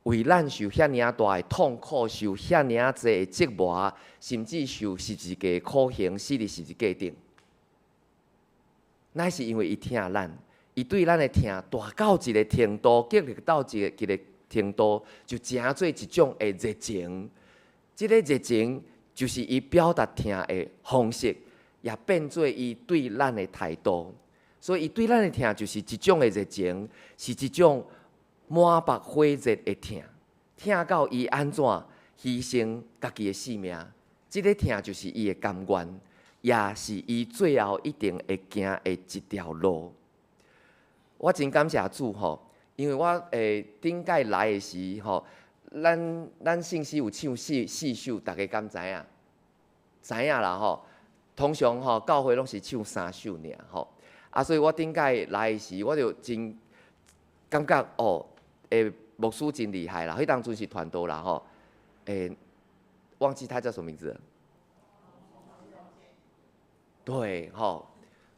S1: 為咱受遐爾大的痛苦，受遐爾濟的折磨，甚至受十字架苦刑，死佇十字架頂？乃是因為伊疼咱，伊對咱的疼大到一个程度，激勵到一個程度，就成做一種的熱情。這个熱情就是伊表達疼的方式，也變做伊對咱的態度。所以，伊對咱的疼就是一種的熱情，是一種滿腹火熱的疼，疼到伊按怎？犧牲家己的性命，這个疼就是伊的甘願，也是伊最後一定會行的一條路。我真感謝主吼，因為我頂擺來的時吼，咱聖詩有唱四首，大家敢知影？知影啦吼。通常吼教會攏是唱三首爾吼。啊，所以我頂擺來的時，我就真感覺哦，牧師真厲害啦。彼當陣是傳道啦吼，忘記他叫什麼名字了。對吼，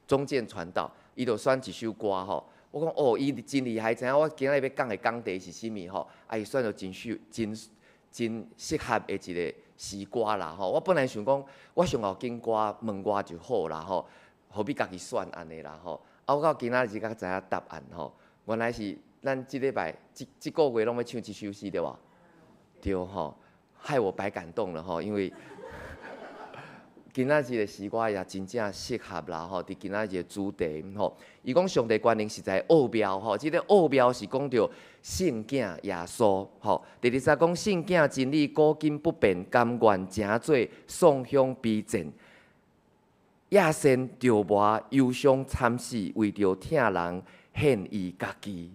S1: 中健傳道，伊就選一首歌吼。我講哦，伊真厲害，知影我今仔日欲講的講題是啥物吼？啊，伊選著真適真真適合的一個詩歌啦吼。我本來想講，我上後經歌問我就好啦吼，何必家己選按呢啦吼？啊，我到今仔日才知影答案吼。原來是咱這禮拜這這個月攏欲唱這首詩對無？對吼，害我白感動了吼，因為今仔日的詩歌也真正適合啦吼，佇今仔日的主題吼。伊講上帝權能實在奧妙吼，這个奧妙是講著聖囝耶穌吼。第二節講聖囝真理古今不變，甘願成做喪鄉卑賤，亞先著磨憂傷慘死，為著疼人獻伊家己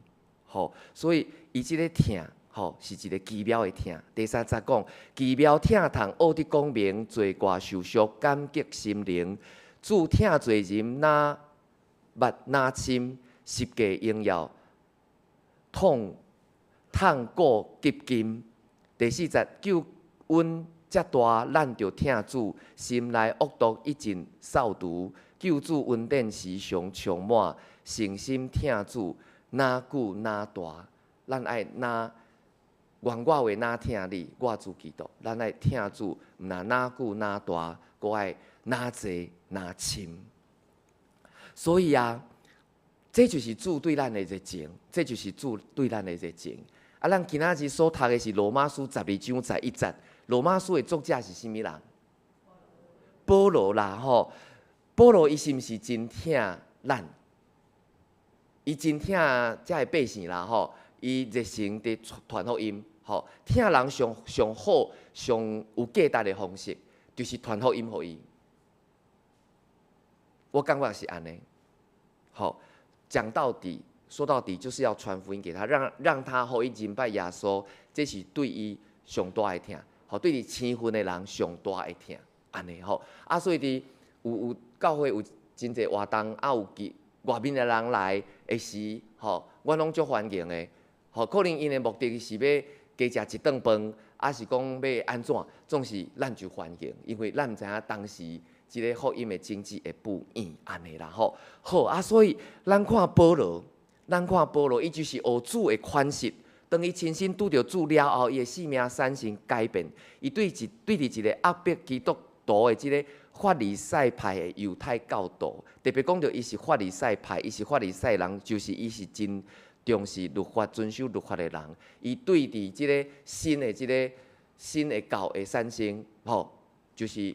S1: 吼。所以伊這个疼吼，是一个奇妙的疼。第三節講奇妙疼痛，學得講明，罪過受贖，感激心靈，主疼罪人，若捌若深，十架榮耀，痛痛苦極深。第四節救恩遮大，咱著疼主，心內惡毒已盡掃除，救主恩典時常充滿，誠心疼主，若久若大，咱愛若願我會若疼你，我主基督，咱愛疼主，毋但若久若大，閣愛若濟若深。所以啊，這就是主對咱的熱情，這就是主對咱的熱情。啊，咱今仔日所讀的是羅馬書12章11節。羅馬書的作者是啥物人？保羅啦吼。保羅伊是毋是真疼咱？伊真疼遮的百姓啦吼。伊熱誠佇傳福音，吼，疼人上上好、上有價值的方式，就是傳福音予伊。我感覺是按呢。吼，講到底，說到底，就是要傳福音給他，讓他予伊認捌耶穌，這是對伊上大的疼，吼，對伊生分的人上大的疼，按呢吼。啊，所以佇有教會有真濟活動，啊有其外面的人來的時，吼，阮攏足歡迎的。吼，可能𪜶的目的是欲加食一頓飯，抑是講欲按怎，總是咱就歡迎，因為咱毋知影當時這个福音的種子會布院按呢啦吼。好啊，所以咱看保羅，咱看保羅，伊就是學主的款式。當伊親身拄著主了後，伊的性命產生改變。伊對佇一個壓迫基督徒的這个法利賽派的猶太教徒，特別講著伊是法利賽派，伊是法利賽人，就是伊是真重視律法、遵守律法的人。伊對佇這个新的這个新的教的產生，吼，就是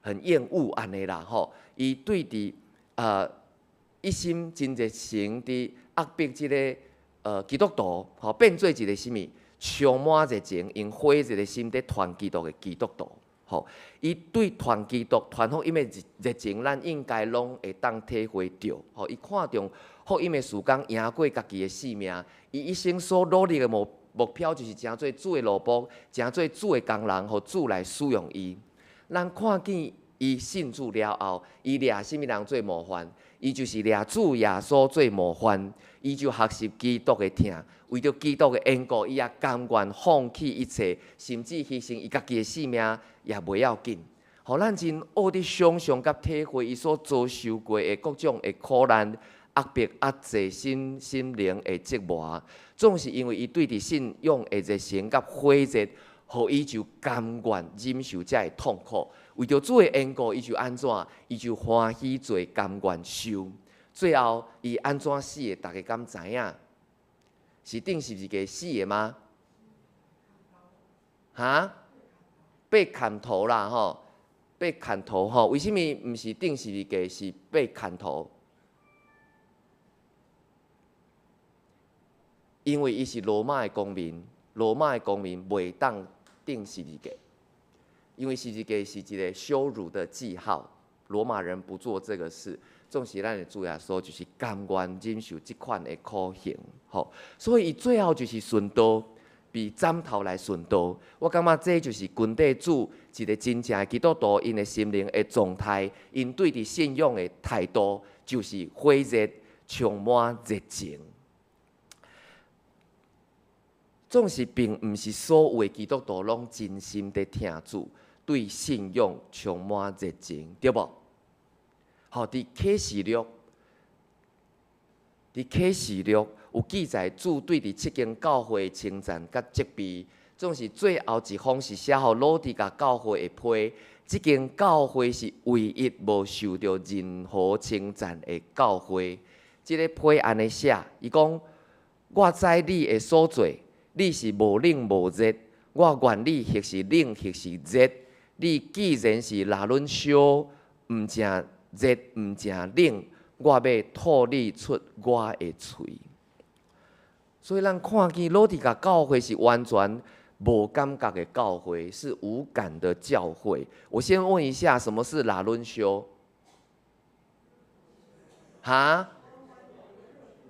S1: 很厭惡按呢啦，吼。伊對佇一心真熱誠佇壓迫這个基督徒，吼，變做一個啥物？充滿熱情，用火熱的心佇傳基督的基督徒，吼。伊對傳基督、傳福音的熱情，咱應該攏會當體會著，吼。伊看重福音的事工，贏過家己的性命。伊一生所努力的目標，就是成做主的奴僕，成做主的工人，予主來使用伊。咱看見伊信主了後，伊掠啥物人做模範？伊就是掠主耶穌做模範，伊就學習基督的疼，為著基督的緣故，伊也甘願放棄一切，甚至犧牲伊家己的性命也袂要緊。予咱真學得想像佮體會伊所遭受過的各種的苦難、壓迫、壓制、心靈的折磨，總是因為伊對佇信仰的熱誠佮火熱，予伊就甘願忍受這个痛苦。為著主的緣故，伊就按怎？伊就歡喜做，甘願受。最後，伊按怎死的？大家敢知影？是釘十字架死的嗎？哈？被砍頭啦！吼，被砍頭吼？為啥物毋是釘十字架，是被砍頭？因為伊是羅馬的公民，羅馬的公民袂當钉十字架，因為十字架是一個羞辱的記號，羅馬人不做這個事。總是咱的主耶穌就是甘願忍受這款的苦刑，吼，所以伊最後就是殉道，被斬頭來殉道。我感覺這就是根據主一個真正的基督徒𪜶的心靈的狀態，𪜶對佇信仰的態度，就是火熱，充滿熱情。總是並毋是所有的基督徒攏真心佇疼主，對信仰充滿熱情，對無？吼，佇啟示錄，佇啟示錄有記載，主對佇七間教會稱讚佮責備，總是最後一封是寫予老底嘉教會的批，這間教會是唯一無受著任何稱讚的教會。這个批按呢寫，伊講：我知你的所做，你是無冷無熱，我願你或是冷或是熱。你既然是若冷燒，毋誠熱毋誠冷，我欲吐你出我的喙。所以咱看見老底嘉教會是完全無感覺的教會，是無感的教會。我先問一下，什麼是若冷燒？哈？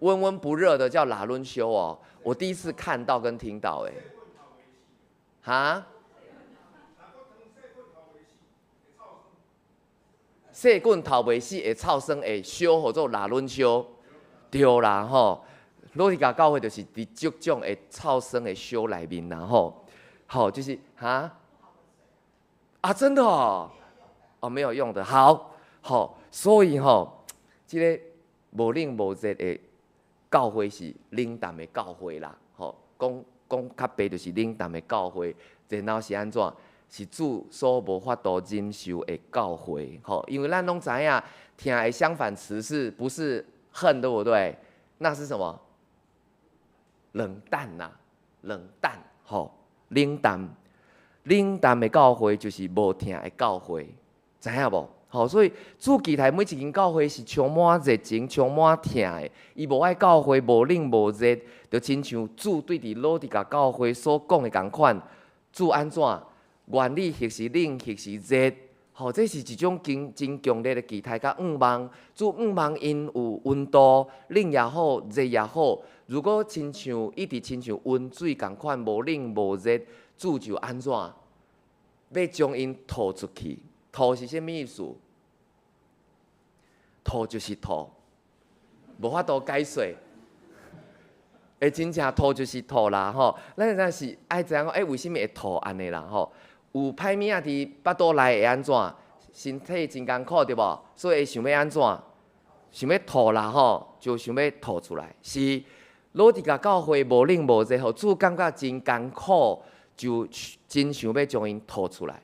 S1: 溫溫不熱的叫若冷燒哦，我第一次看到跟聽到，欸，哈？細菌頭袂死，會臭酸，會燒，號做若冷燒，對啦吼。老底嘉教會就是佇這種會臭酸的燒內面啦吼，好就是哈？啊真的哦，哦沒有用的，好，好，所以吼，這个無冷無熱的教會是冷淡的教會啦，吼，講講較白就是冷淡的教會，然後是按怎？是主所無法度忍受的教會，吼，因為咱攏知影，疼的相反詞是不是恨，對不對？那是什麼？冷淡呐，冷淡，吼，冷淡，冷淡的教會就是無疼的教會，知影無？吼，所以主期待每一間教會是充滿熱情、充滿疼的。伊無愛教會無冷無熱，就親像主對佇老底嘉教會所講的仝款，主按怎？願你或是冷或是熱，吼，這是一種真真強烈的期待佮願望。主願望𪜶有溫度，冷也好，熱也好。如果親像一直親像溫水仝款，無冷無熱，主就按怎？欲將𪜶吐出去。吐是啥物意思？吐就是吐，無法度解釋。欸，真正吐就是吐啦，吼！咱若是愛知影講，欸，為啥物會吐按呢啦？吼，有歹物仔佇腹肚內會按怎？身體真艱苦對無？所以會想欲按怎？想欲吐啦，吼，就想欲吐出來。是老底嘉教會無冷無熱，予主感覺真艱苦，就真想欲將𪜶吐出來，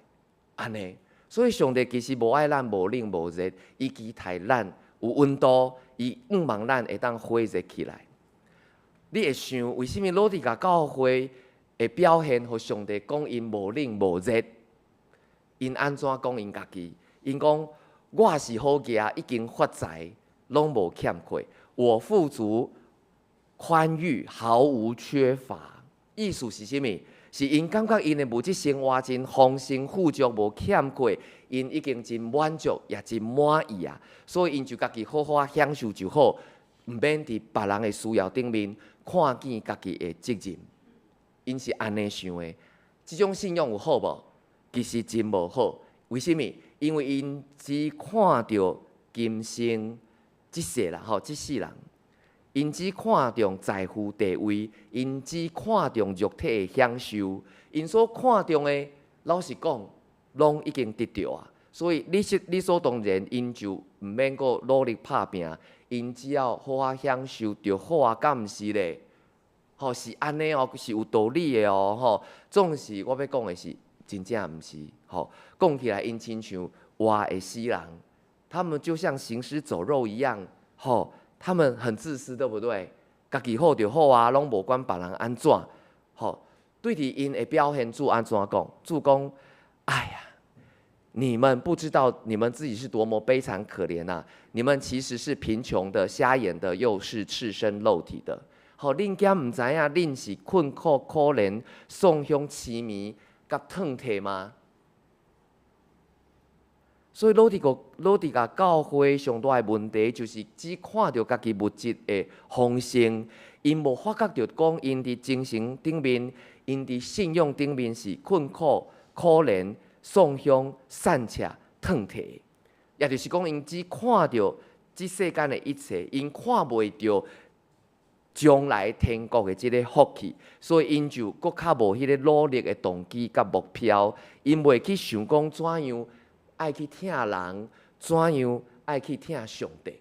S1: 按呢。所以上帝其實無愛咱無冷無熱，伊期待咱有溫度，伊向望咱會當火熱起來。你會想，為啥物老底嘉教會的表現，予上帝講𪜶無冷無熱？𪜶按怎講𪜶家己？𪜶講我是好額，已經發財，攏無欠缺。我富足寬裕，毫無缺乏。意思是啥物？是𪜶感覺𪜶的物質生活真豐盛富足，無欠缺，𪜶已經真滿足，也真滿意啊。所以𪜶就家己好好享受就好，毋免佇別人的需要頂面看見家己的責任。𪜶是按呢想的，這種信仰有好無？其實真無好。為啥物？因為𪜶只看著今生這世啦，吼，這世人，𪜶只看重財富地位，𪜶只看重肉體的享受，𪜶所看重的，老實講，攏已經得著啊。所以理是理所當然，𪜶就毋免閣努力拍拚，𪜶只要好好享受就好啊，敢毋是咧？吼，是按呢哦，是有道理的哦，吼。總是我欲講的是，真正毋是，吼。講起來，𪜶親像活的死人，他們就像行屍走肉一樣，吼。他們很自私，對不對？家己好就好啊，攏無管別人按怎，吼。對佇𪜶的表現，主按怎講？主講：哎呀，你們不知道你們自己是多麼悲慘可憐啊！你們其實是貧窮的、瞎眼的，又是赤身露體的。吼，恁敢毋知影，恁是困苦可憐、喪享癡迷、佮褪退嗎？所以老底嘉教會上大的問題，就是只看著家己物質的豐盛，𪜶無發覺著講，𪜶佇精神頂面，𪜶佇信仰頂面是困苦、可憐、喪鄉、散赤、褪退。也就是講，𪜶只看著這世間的一切，𪜶看袂著將來天國的這个福氣，所以𪜶就閣較無彼个努力的動機佮目標，𪜶袂去想講怎樣愛去疼人，怎樣愛去疼上帝。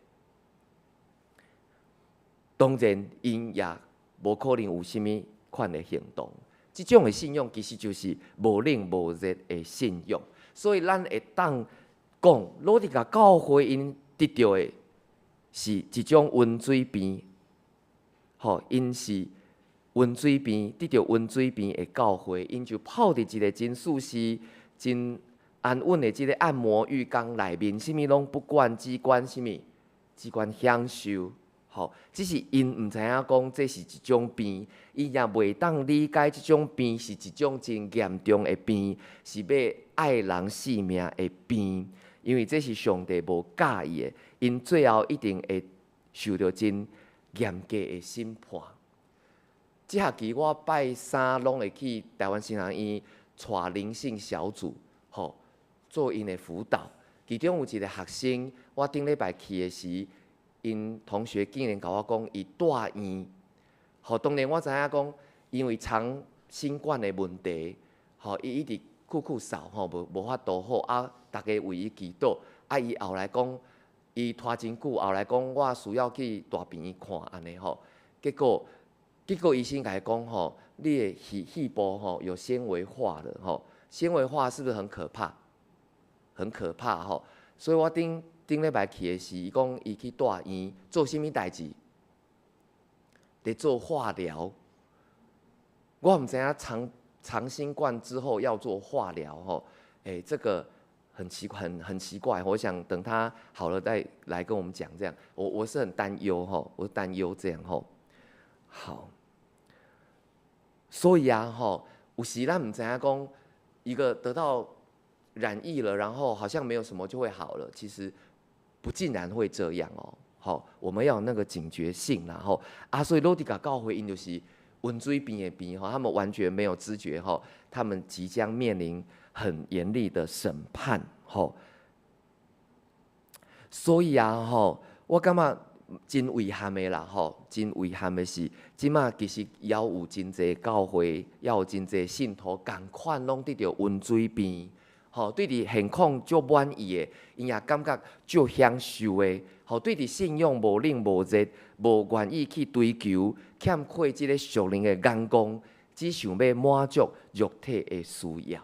S1: 當然，𪜶也無可能有啥物款的行動。這種的信仰其實就是無冷無熱的信仰。所以，咱會當講，老底嘉教會𪜶得著的是一種溫水病，吼，𪜶是溫水病，得著溫水病的教會，𪜶就泡佇一个真舒適、真安穩的這个按摩浴缸內面，啥物攏不管，只管啥物，只管享受，吼。只是𪜶毋知影講這是一種病，伊也袂當理解這種病是一種真嚴重的病，是欲愛人性命的病，因為這是上帝無喜意的，𪜶最後一定會受著真嚴格的審判。這學期我拜三攏會去台灣神學院帶靈性小組，吼，做𪜶的輔導。其中有一个學生，我頂禮拜去的時，𪜶同學竟然共我講，伊蹛院。吼，當然我知影講，因為長新冠的問題，吼，伊一直咳咳嗽，吼，無法度好啊，逐家為伊祈禱。啊，伊後來講，伊拖真久，後來講我需要去大病院看按呢吼。結果醫生共伊講吼，你的肺部吼有纖維化了吼，纖維化是不是很可怕？很可怕吼。所以我頂頂禮拜去的時，伊講伊去蹛院做啥物代誌？佇做化療。我毋知影長新冠之後要做化療吼，欸，這個很奇怪，很奇怪。我想等他好了再來跟我們講。這樣，我是很擔憂吼，我擔憂這樣吼。好，所以啊吼，有時咱毋知影講一個得到染疫了，然後好像沒有什麼就會好了，其實不盡然會這樣哦。好，我們要有那個警覺性，然後啊，所以老底嘉教會𪜶就是溫水病的病吼，他們完全沒有知覺吼，他們即將面臨很嚴厲的審判吼。所以啊吼，我感覺真遺憾的啦吼，真遺憾的是，這馬其實猶有真濟教會，猶有真濟信徒，仝款攏得著溫水病，吼，對佇現況足滿意的，𪜶也感覺足享受的，吼，對佇信仰無冷無熱，無願意去追求，欠缺這个屬靈的眼光，只想欲滿足肉體的需要。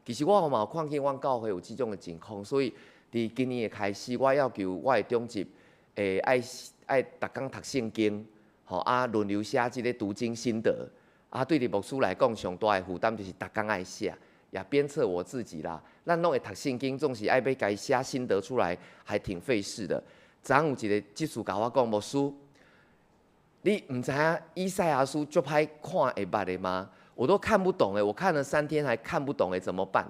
S1: 其實我嘛有看見阮教會有這種的情況，所以佇今年的開始，我要求我的長執，會愛逐工讀聖經，吼啊輪流寫這个讀經心得。啊，對佇牧師來講，上大的負擔就是逐工愛寫，也鞭策我自己啦。咱攏會讀聖經，總是愛欲共伊寫心得出來，還挺費事的。昨昏有一个執事共我講，牧師，你毋知影以賽亞書足歹看會捌的嗎？我都看不懂欸，我看了3天還看不懂欸，怎麼辦？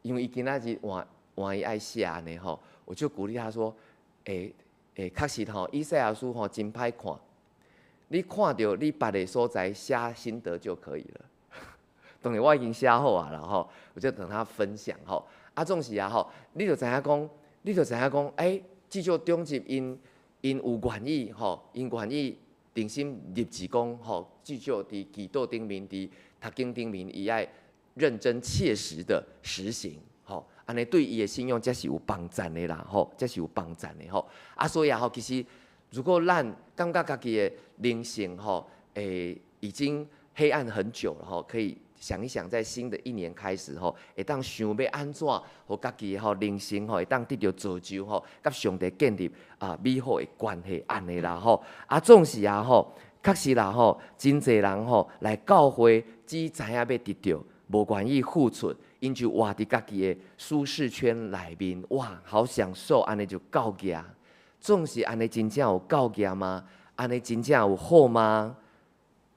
S1: 因為伊今仔日換換伊愛寫按呢吼，我就鼓勵他說，欸欸，確實吼，以賽亞書吼真歹看，你看著你捌的所在寫心得就可以了。當然我已經寫好啊啦吼，我就等他分享吼。啊，總是啊吼，你就知影講，欸，至少長執𪜶有願意吼，𪜶願意定心立志講吼，至少佇祈禱頂面，佇讀經頂面，伊愛認真切實的實行，吼，按呢對伊的信仰才是有幫助的啦，吼，才是有幫助的吼。啊，所以啊吼，其實如果咱感覺家己的靈性吼，欸，已經黑暗很久了吼，可以想一想，在新的一年開始吼，會當想欲按怎，予家己吼靈性吼會當得著造就吼，佮上帝建立啊美好的關係按呢啦吼。啊，總是啊吼，確實啦吼，真濟人吼來教會只知影欲得著，無願意付出，𪜶就活佇家己的舒適圈內面，哇，好享受，按呢就夠額。總是按呢真正有夠額嗎？按呢真正有好嗎？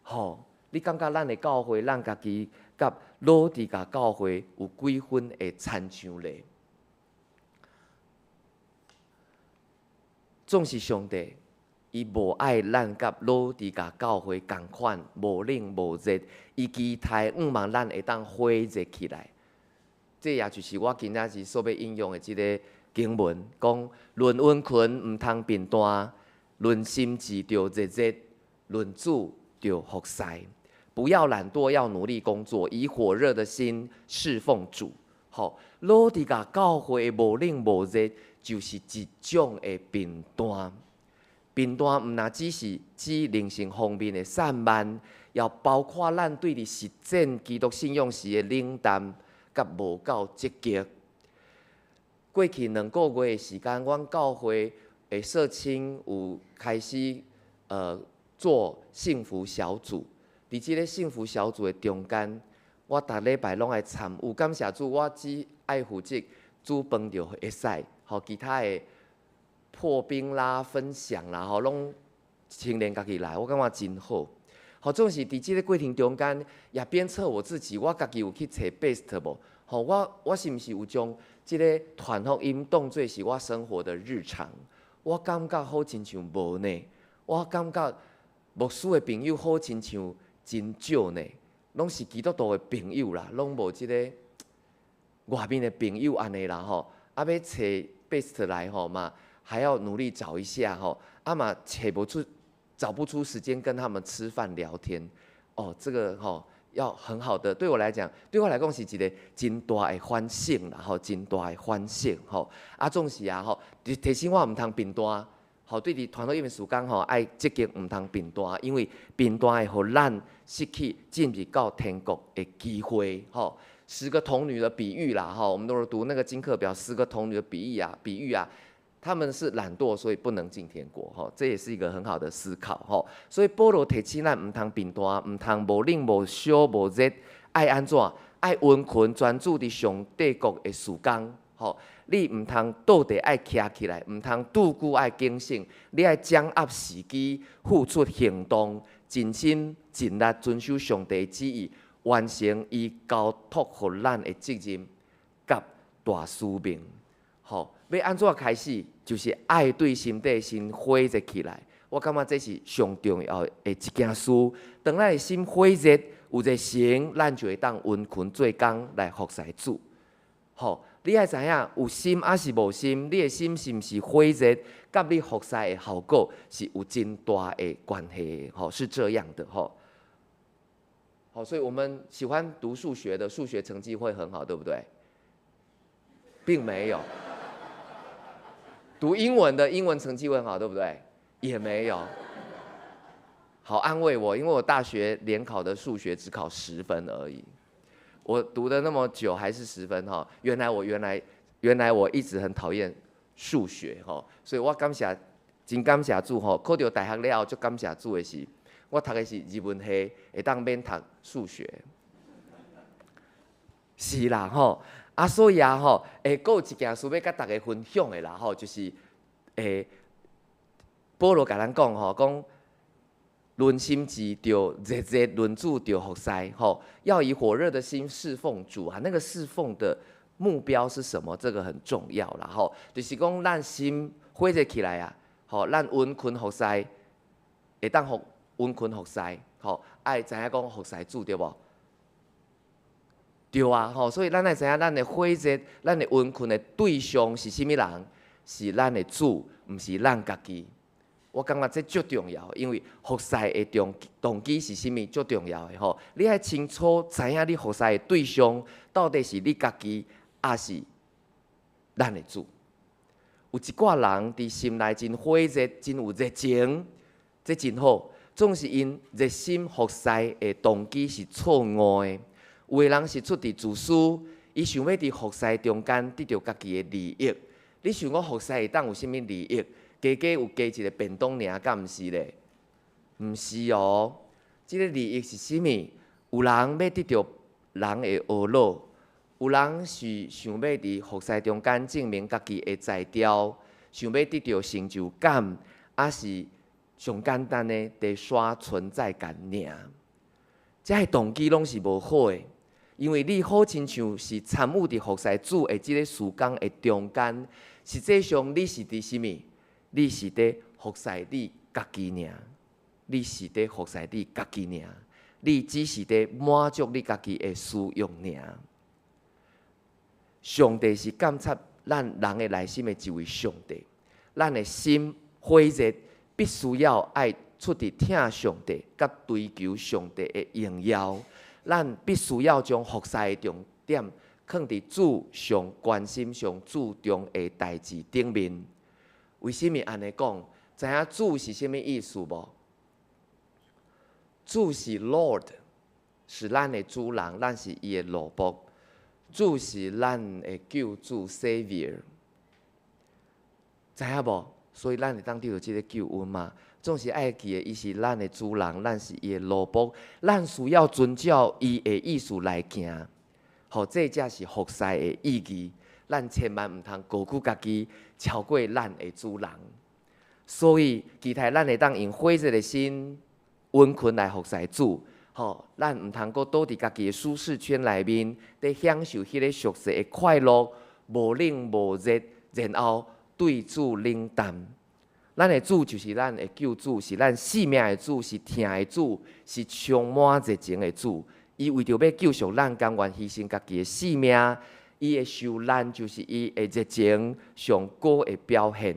S1: 吼。你感覺咱的教會，咱家己佮老底嘉教會有幾分的親像咧？總是上帝，伊無愛咱佮老底嘉教會仝款，無冷無熱，伊期待向望咱會當火熱起來。這也就是我今仔日所欲引用的這个經文，講論殷勤毋通貧惰，論心志著熱熱，論主著服侍。不要懶惰，要努力工作，以火熱的心侍奉主。吼，老底嘉教會的無冷無熱，就是一種的貧惰。貧惰毋若只是指靈性方面的散漫，也包括咱對佇實踐基督信仰時的冷淡佮無夠積極。過去2個月的時間，阮教會的社青有開始做幸福小組。佇這个幸福小組的中間，我逐禮拜攏愛參與。感謝主，我只愛負責煮飯就會使，吼，其他的破冰啦、分享啦，吼，攏青年家己來，我感覺真好。吼，總是佇這个過程中間，也鞭策我自己，我家己有去揣 best 無？吼，我是毋是有將這个傳福音當做是我生活的日常？我感覺好親像無呢。我感覺牧師的朋友好親像真少呢，攏是基督徒的朋友啦，攏無這个外面的朋友按呢啦吼。啊，欲揣 best 來吼嘛，還要努力找一下吼。啊嘛，揣無出，找不出時間跟他們吃飯聊天。哦，這個吼要很好的，對我來講，對我來講是一个真大的反省啦吼，真大的反省吼。啊，總是啊吼，提醒我毋通貧惰。吼，對佇傳福音的事工吼，愛積極，毋通貧惰，因為貧惰會予咱失去進入到天國的機會。吼，十個童女的比喻啦，吼，我們都是讀那個經課表，十個童女的比喻啊，比喻啊，他們是懶惰，所以不能進天國。吼，這也是一個很好的思考。吼，所以保羅提醒咱毋通貧惰，毋通無冷無燒無熱，愛按怎？愛殷勤專注佇上帝國的事工。吼，你毋通倒地愛徛起來，毋通拄久愛警醒，你愛掌握時機，付出行動，盡心盡力遵守上帝旨意，完成伊交託予咱的責任佮大使命。吼，欲按怎開始？就是愛對心底先火熱起來。我感覺這是上重要的一件事。當咱的心火熱，有熱誠，咱就會當殷勤做工來服侍主。吼，你愛知影有心抑是無心？你的心是毋是火熱，佮你服侍的效果是有真大的關係的。吼，是這樣的。吼，好，所以我們喜歡讀數學的，數學成績會很好，對不對？並沒有。讀英文的，英文成績會很好，對不對？也沒有。好安慰我，因為我大學聯考的數學只考10分而已。我讀了那麼久還是十分哈，原來我原來原來我一直很討厭數學哈，所以我感謝真感謝主吼，考著大學了後，足感謝主的是，我讀的是日文系，會當免讀數學。是啦吼，啊所以啊吼，閣有一件事欲佮大家分享的啦吼，就是保羅共咱講吼，講論心志著熱熱，論主著服侍吼，要以火熱的心侍奉主啊。那個侍奉的目標是什麼？這個很重要啦吼，就是講咱心火熱起來啊，吼，咱殷勤服侍，會當予殷勤服侍，吼，愛知影講服侍主對無？對啊，吼，所以咱愛知影咱的火熱，咱的殷勤的對象是啥物人？是咱的主，毋是咱家己。我感覺這足重要，因為服侍的動機是啥物足重要的吼。你愛清楚知影你服侍的對象到底是你家己，抑是咱的主。有一寡人佇心內真火熱，真有熱情，這真好。總是𪜶熱心服侍的動機是錯誤的。有的人是出佇自私，伊想欲佇服侍中間得著家己的利益。你想講服侍會當有啥物利益？加加有加一个便當爾，敢毋是咧？毋是哦，這个利益是啥物？有人欲得著人的呵咾，有人是想欲佇服侍中間證明家己的才調，想欲得著成就感，抑是上簡單的佇刷存在感爾。這个動機攏是無好的，因為你好親像是參與佇服侍主的這个事工的中間，實際上你是佇啥物？你是佇服侍你家己爾，你是佇服侍你家己爾，你只是佇滿足你家己的私欲爾。上帝是監察咱人的內心的一位上帝，咱的心火熱，必須要愛出佇疼上帝，佮追求上帝的榮耀。咱必須要將服侍的重點放佇主上關心、上注重的代誌頂面。為啥物按呢講？知影主是啥物意思無？主是 Lord，是咱的主人，咱是伊的奴僕。主是咱的救主 Savior，知影無？所以咱會當得著這个救恩嘛。總是愛記得，伊是咱的主人，咱是伊的奴僕，咱需要遵照伊的意思來行。予這才是服侍的意義。咱千萬毋通高估家己，超過咱的主人。所以，期待咱會當用火熱的心、殷勤來服侍主。吼，咱毋通閣倒佇家己的舒適圈內面，佇享受彼个俗世的快樂，無冷無熱，然後對主冷淡。咱的主就是咱的救主，是咱性命的主，是疼的主，是充滿熱情的主。伊為著欲救贖咱，甘願犧牲家己的性命。伊的受難就是伊的熱情上高的表現。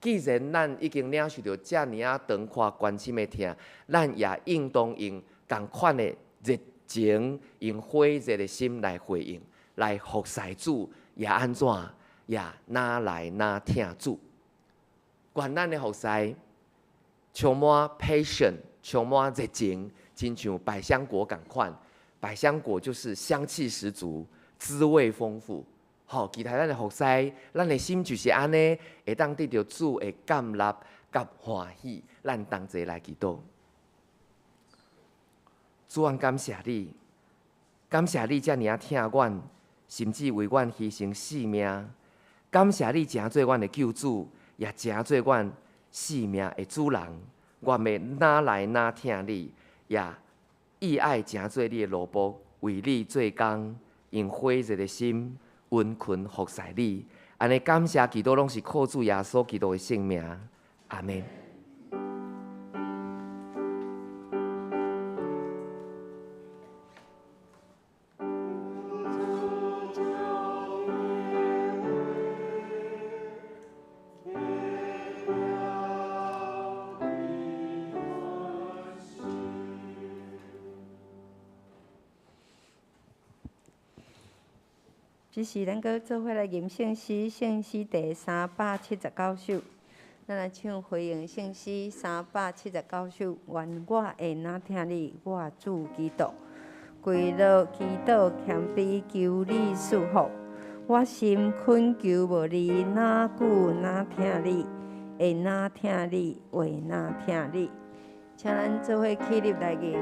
S1: 既然咱已經領受著遮爾仔長闊關心的疼，咱也應當用仝款的熱情，用火熱的心來回應，來服侍主，也按怎，也若來若疼主。願咱的服侍充滿 passion，充滿熱情，親像百香果仝款。百香果就是香氣十足，滋味豐富。吼，期待咱的服侍，咱的心就是按呢，會當得著主的感納佮歡喜。咱同齊來祈禱。主啊，感謝你，感謝你遮爾仔疼阮，甚至為阮犧牲性命。感謝你成做阮的救主，也成做阮性命的主人。願欲若來若疼你，也意愛成做你的奴僕，為你做工，用火熱的心殷勤服侍你。按呢感謝基督，攏是靠主耶穌基督的聖名。阿們。
S4: 這時咱閣做伙來吟聖詩，聖詩第379首，咱來唱回應聖詩379首。願我會若疼你，我主基督，跪落祈禱謙卑，求你賜福。我心懇求無離，若久若疼你，會若疼你，會若疼你。請咱做伙起立來吟。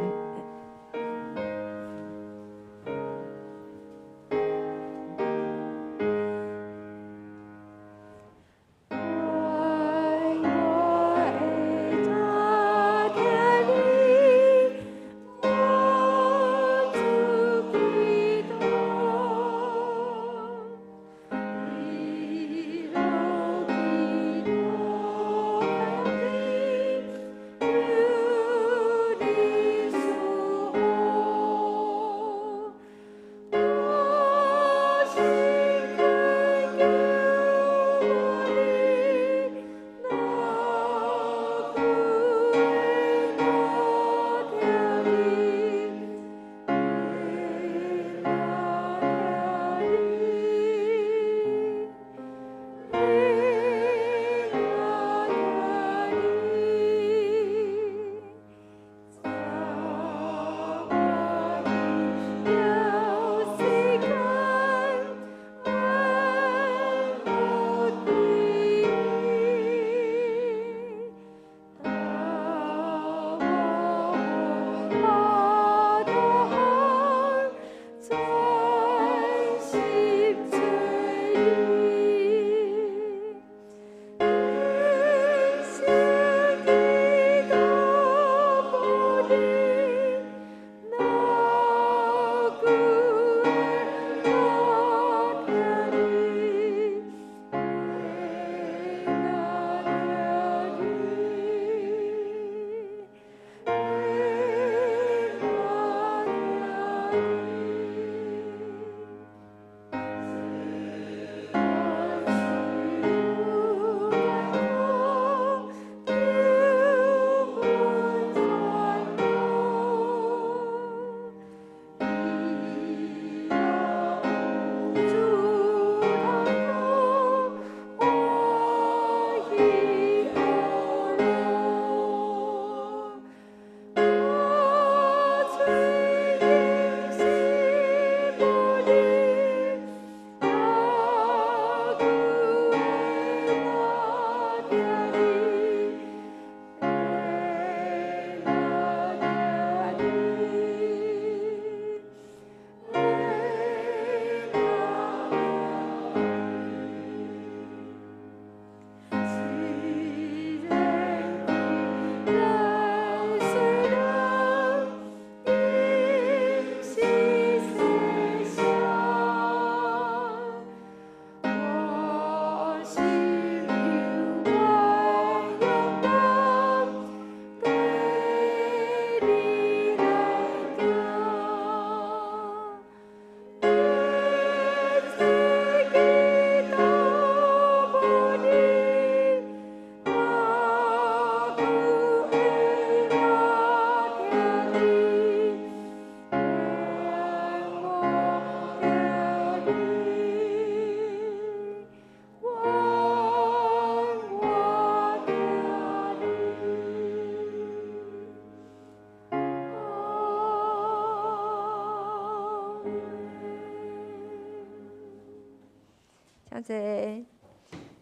S4: 請坐，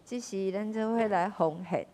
S4: 這時咱做伙來奉獻。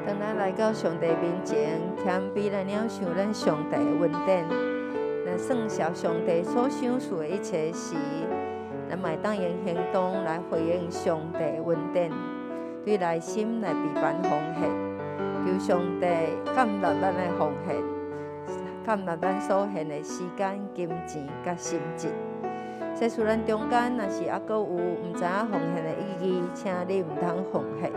S4: 當咱來到上帝面前，謙卑來領受咱上帝的恩典，來算數上帝所賞賜的一切時，咱嘛會當用行動來回應上帝的恩典，對內心來備辦奉獻，求上帝接納咱的奉獻，接納咱所獻的時間、金錢佮心智。世事咱中間，若是猶閣有毋知影奉獻的意義，請你毋通奉獻。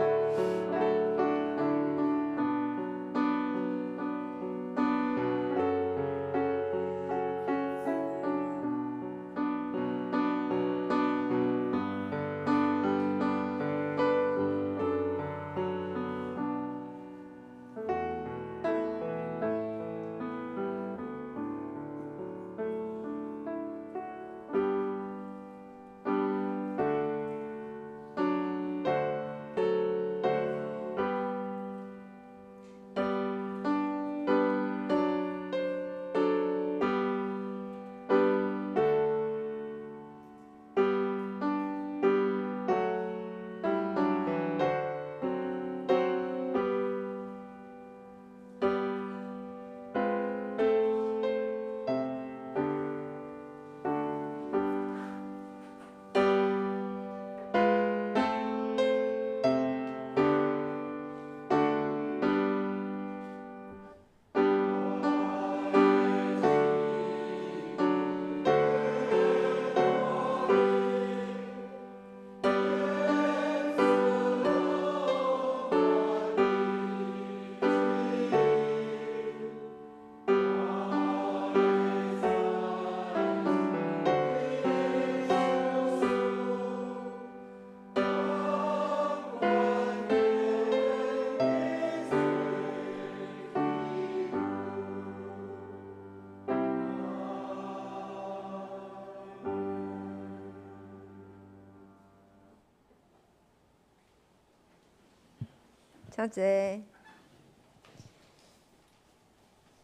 S4: 請坐。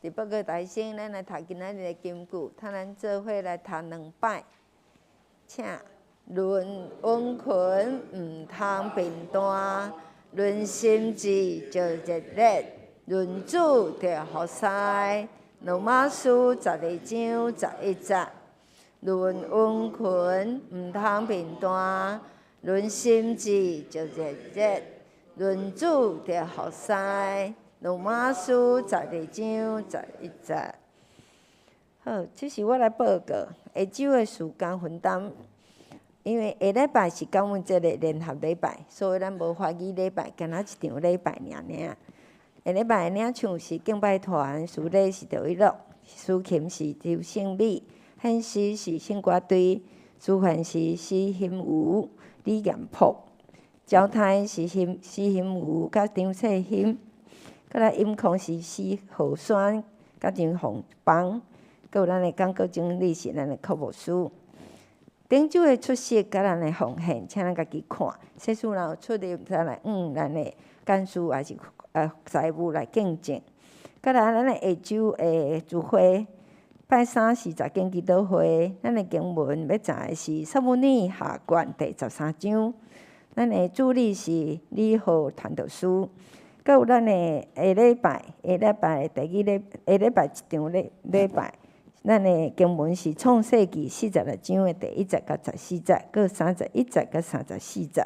S4: 佇報告大先，咱來讀今仔日的金句，趁咱做伙來讀兩擺。請論殷勤，毋通貧惰；論心志，就熱烈；論主，就服侍。羅馬書12章11節。論殷勤，毋通貧惰；論心志，就熱烈。論主就服侍，羅馬書12章11節。好，這是我來報告下晝的時間分擔，因為下禮拜是感恩節的聯合禮拜，所以咱無華語禮拜，干焦一場禮拜爾爾。下禮拜的領唱是敬拜團，司禮是趙一樂，司琴是周勝美，獻詩是聖歌隊，司範是施興武、李嚴朴。交通是施興武佮張世興，閣來音控是施浩山佮張鳳邦，閣有咱的講稿整理是咱的柯牧師。頂週的出席佮咱的奉獻，請咱家己看。世事若有出入，再來向咱的幹事還是財務來見證。閣來咱的下晝的聚會，拜三是查經祈禱會，咱的經文欲查的是撒母耳下卷第13章。咱的主理是李浩傳道師，閣有咱的下禮拜，下禮拜第二禮，下禮拜一場禮禮拜，咱的經文是創世記46章的第1節到14節，閣31節到34節。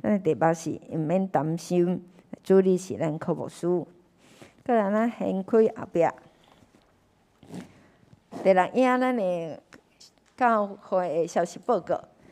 S4: 咱的題目是毋免擔心，主理是咱柯牧師。閣來咱掀開後壁，第六頁咱的教會的消息報告。第一，台南神學院奉獻主日，今仔日感謝台灣神學院，今仔日是本主日是台灣神學院的奉獻主日，咱感謝民康教會柯瑞正牧師來到咱中間來共咱證道，請咱兄弟姊妹特別為著神學院來代禱佮奉獻。閣有咱的第二點是咱的感恩節的系列的活動。第一是佇11月18，就是咱拜六欲有設愛宴，5點欲佇地下一樓，歡迎咱的兄弟會當到樓跤去登記，來做伙來出菜，一家伙會當來出一个菜。閣來第二項是咱的感恩節的佈道會，欲7點佇咧咱的二樓的禮拜堂，請欲邀請好佳哉的劇團，𪜶欲這屆欲表演的劇名是家，那請咱下兄弟姊妹來邀請咱的朋友來參加。閣來第三是咱的邀請卡，囥佇咧一樓，請兄弟姊來坐坐來提，會當去分予咱的親戚朋友。閣有咱的11月19日是感恩禮拜，是連續禮拜，所以彼日是無華語的禮拜。第三是咱聖誕節佮感恩節的籌備小組，欲佇咧本主日的八點，暗時的八點，欲佇咧線頂開會，請咱組員會當記會記得來參加。閣有第四點，咱會長佮同工的訓練，欲設佇咧11月19，就是下這个主日1點，欲佇咱的地下室。請咱有關的人員，包括2024年的團契會長、聖歌隊長、敬拜團的團長，佮咱的同工，攏會當及到時會當來參加。閣咱的11月25日的規工，咱欲來召開彼个事工研討會，請咱的長執、團契會長、聖歌隊長，閣有咱敬拜團的團長佮同工全程來參加。閣咱2024年各個團契同工的公布，敬拜團的團長是廖德英，社青團契會長是林中和，閣來咱的婦女團契是會長是陳桂英，閣有咱的少年團契會長是詹美霞，聖歌隊的隊長是郭廷敦，閣有咱的輔導有少年團契是李浩，咱李浩傳道，馬那團契是郭玉嘉。求懇求主特別賞賜遮的人有濟濟氣力，才會予受選誠濟團長、隊長佮輔導的，攏會當有主家天恩典滿滿，閣有所有的同工嘛是仝款。閣有第七點，咱佇咧台北中會東區的區會欲定佇咧11月14，閣來這个禮拜二1點半欲佇平南教會召開，咱的柯牧師佮李傳道嘛攏做伙去。閣來請為著咱教會肢體交通，身體欠邁的人特別來祈禱，求主來醫治。閣有咱的白話字班，猶閣有兩屆，今年2023年猶閣有兩屆，佇咧11月26佮12月17，佇咧下晡1點佮2點。有準備午餐，請咱會友濟濟來參加。閣有咱的奉獻報告，請咱家己看。咱測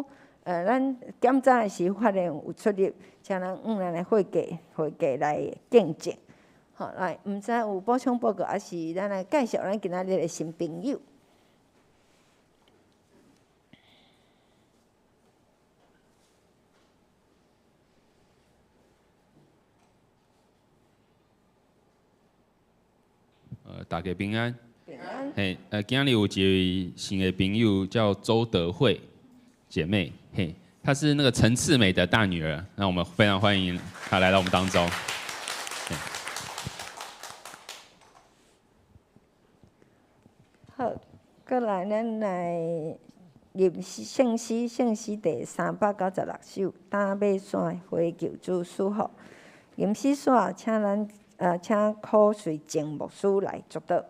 S4: 試，咱檢查的時發現有出入，請咱向咱的會計來見證。好，來，毋知有補充報告，抑是咱來介紹咱今仔日的新朋友。
S12: 大家平安。嘿，今仔日有一位新的朋友叫周德惠姐妹，嘿，她是那個陳次美的大女兒，那我們非常歡迎她來到我們當中。
S4: 好，閣來咱來吟聖詩，聖詩第396首，膽馬山呼求主賜福。吟詩煞，請柯瑞正牧師來祝禱。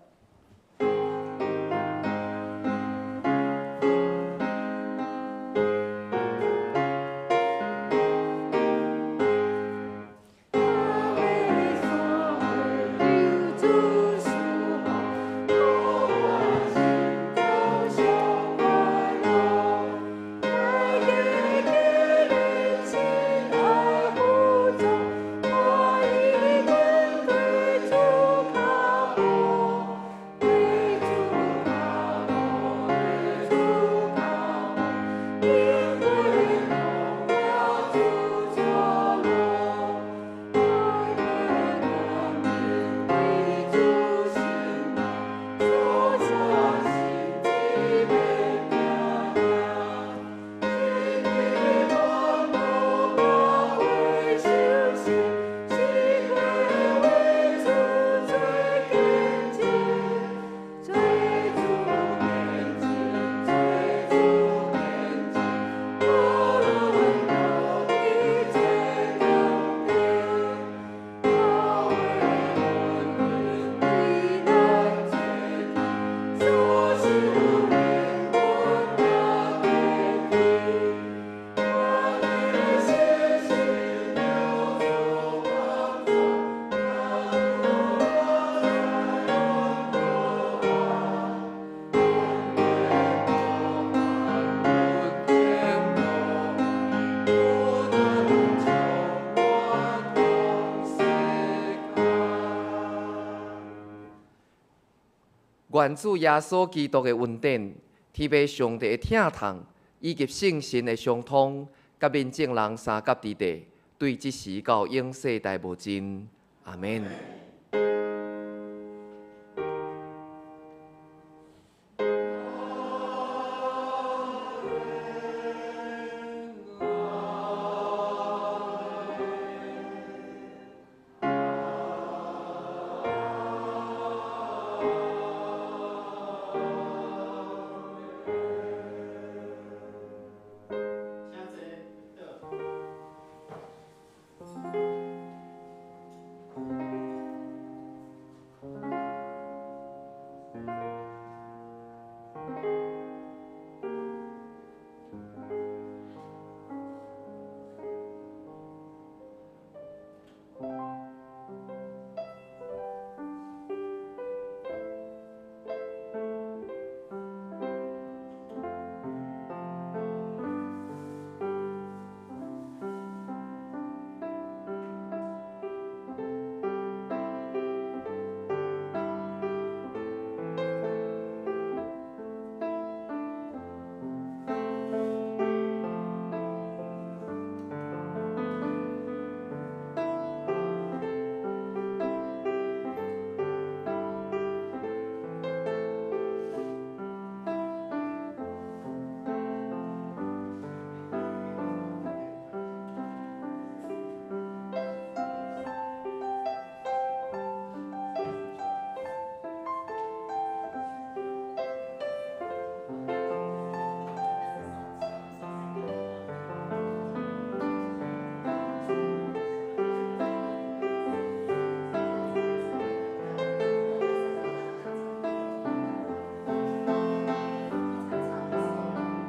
S1: 願主耶穌基督的恩典、天父上帝的疼痛，以及聖神的相通，佮民眾人相佮佇地，對這時到永世代無盡。阿門。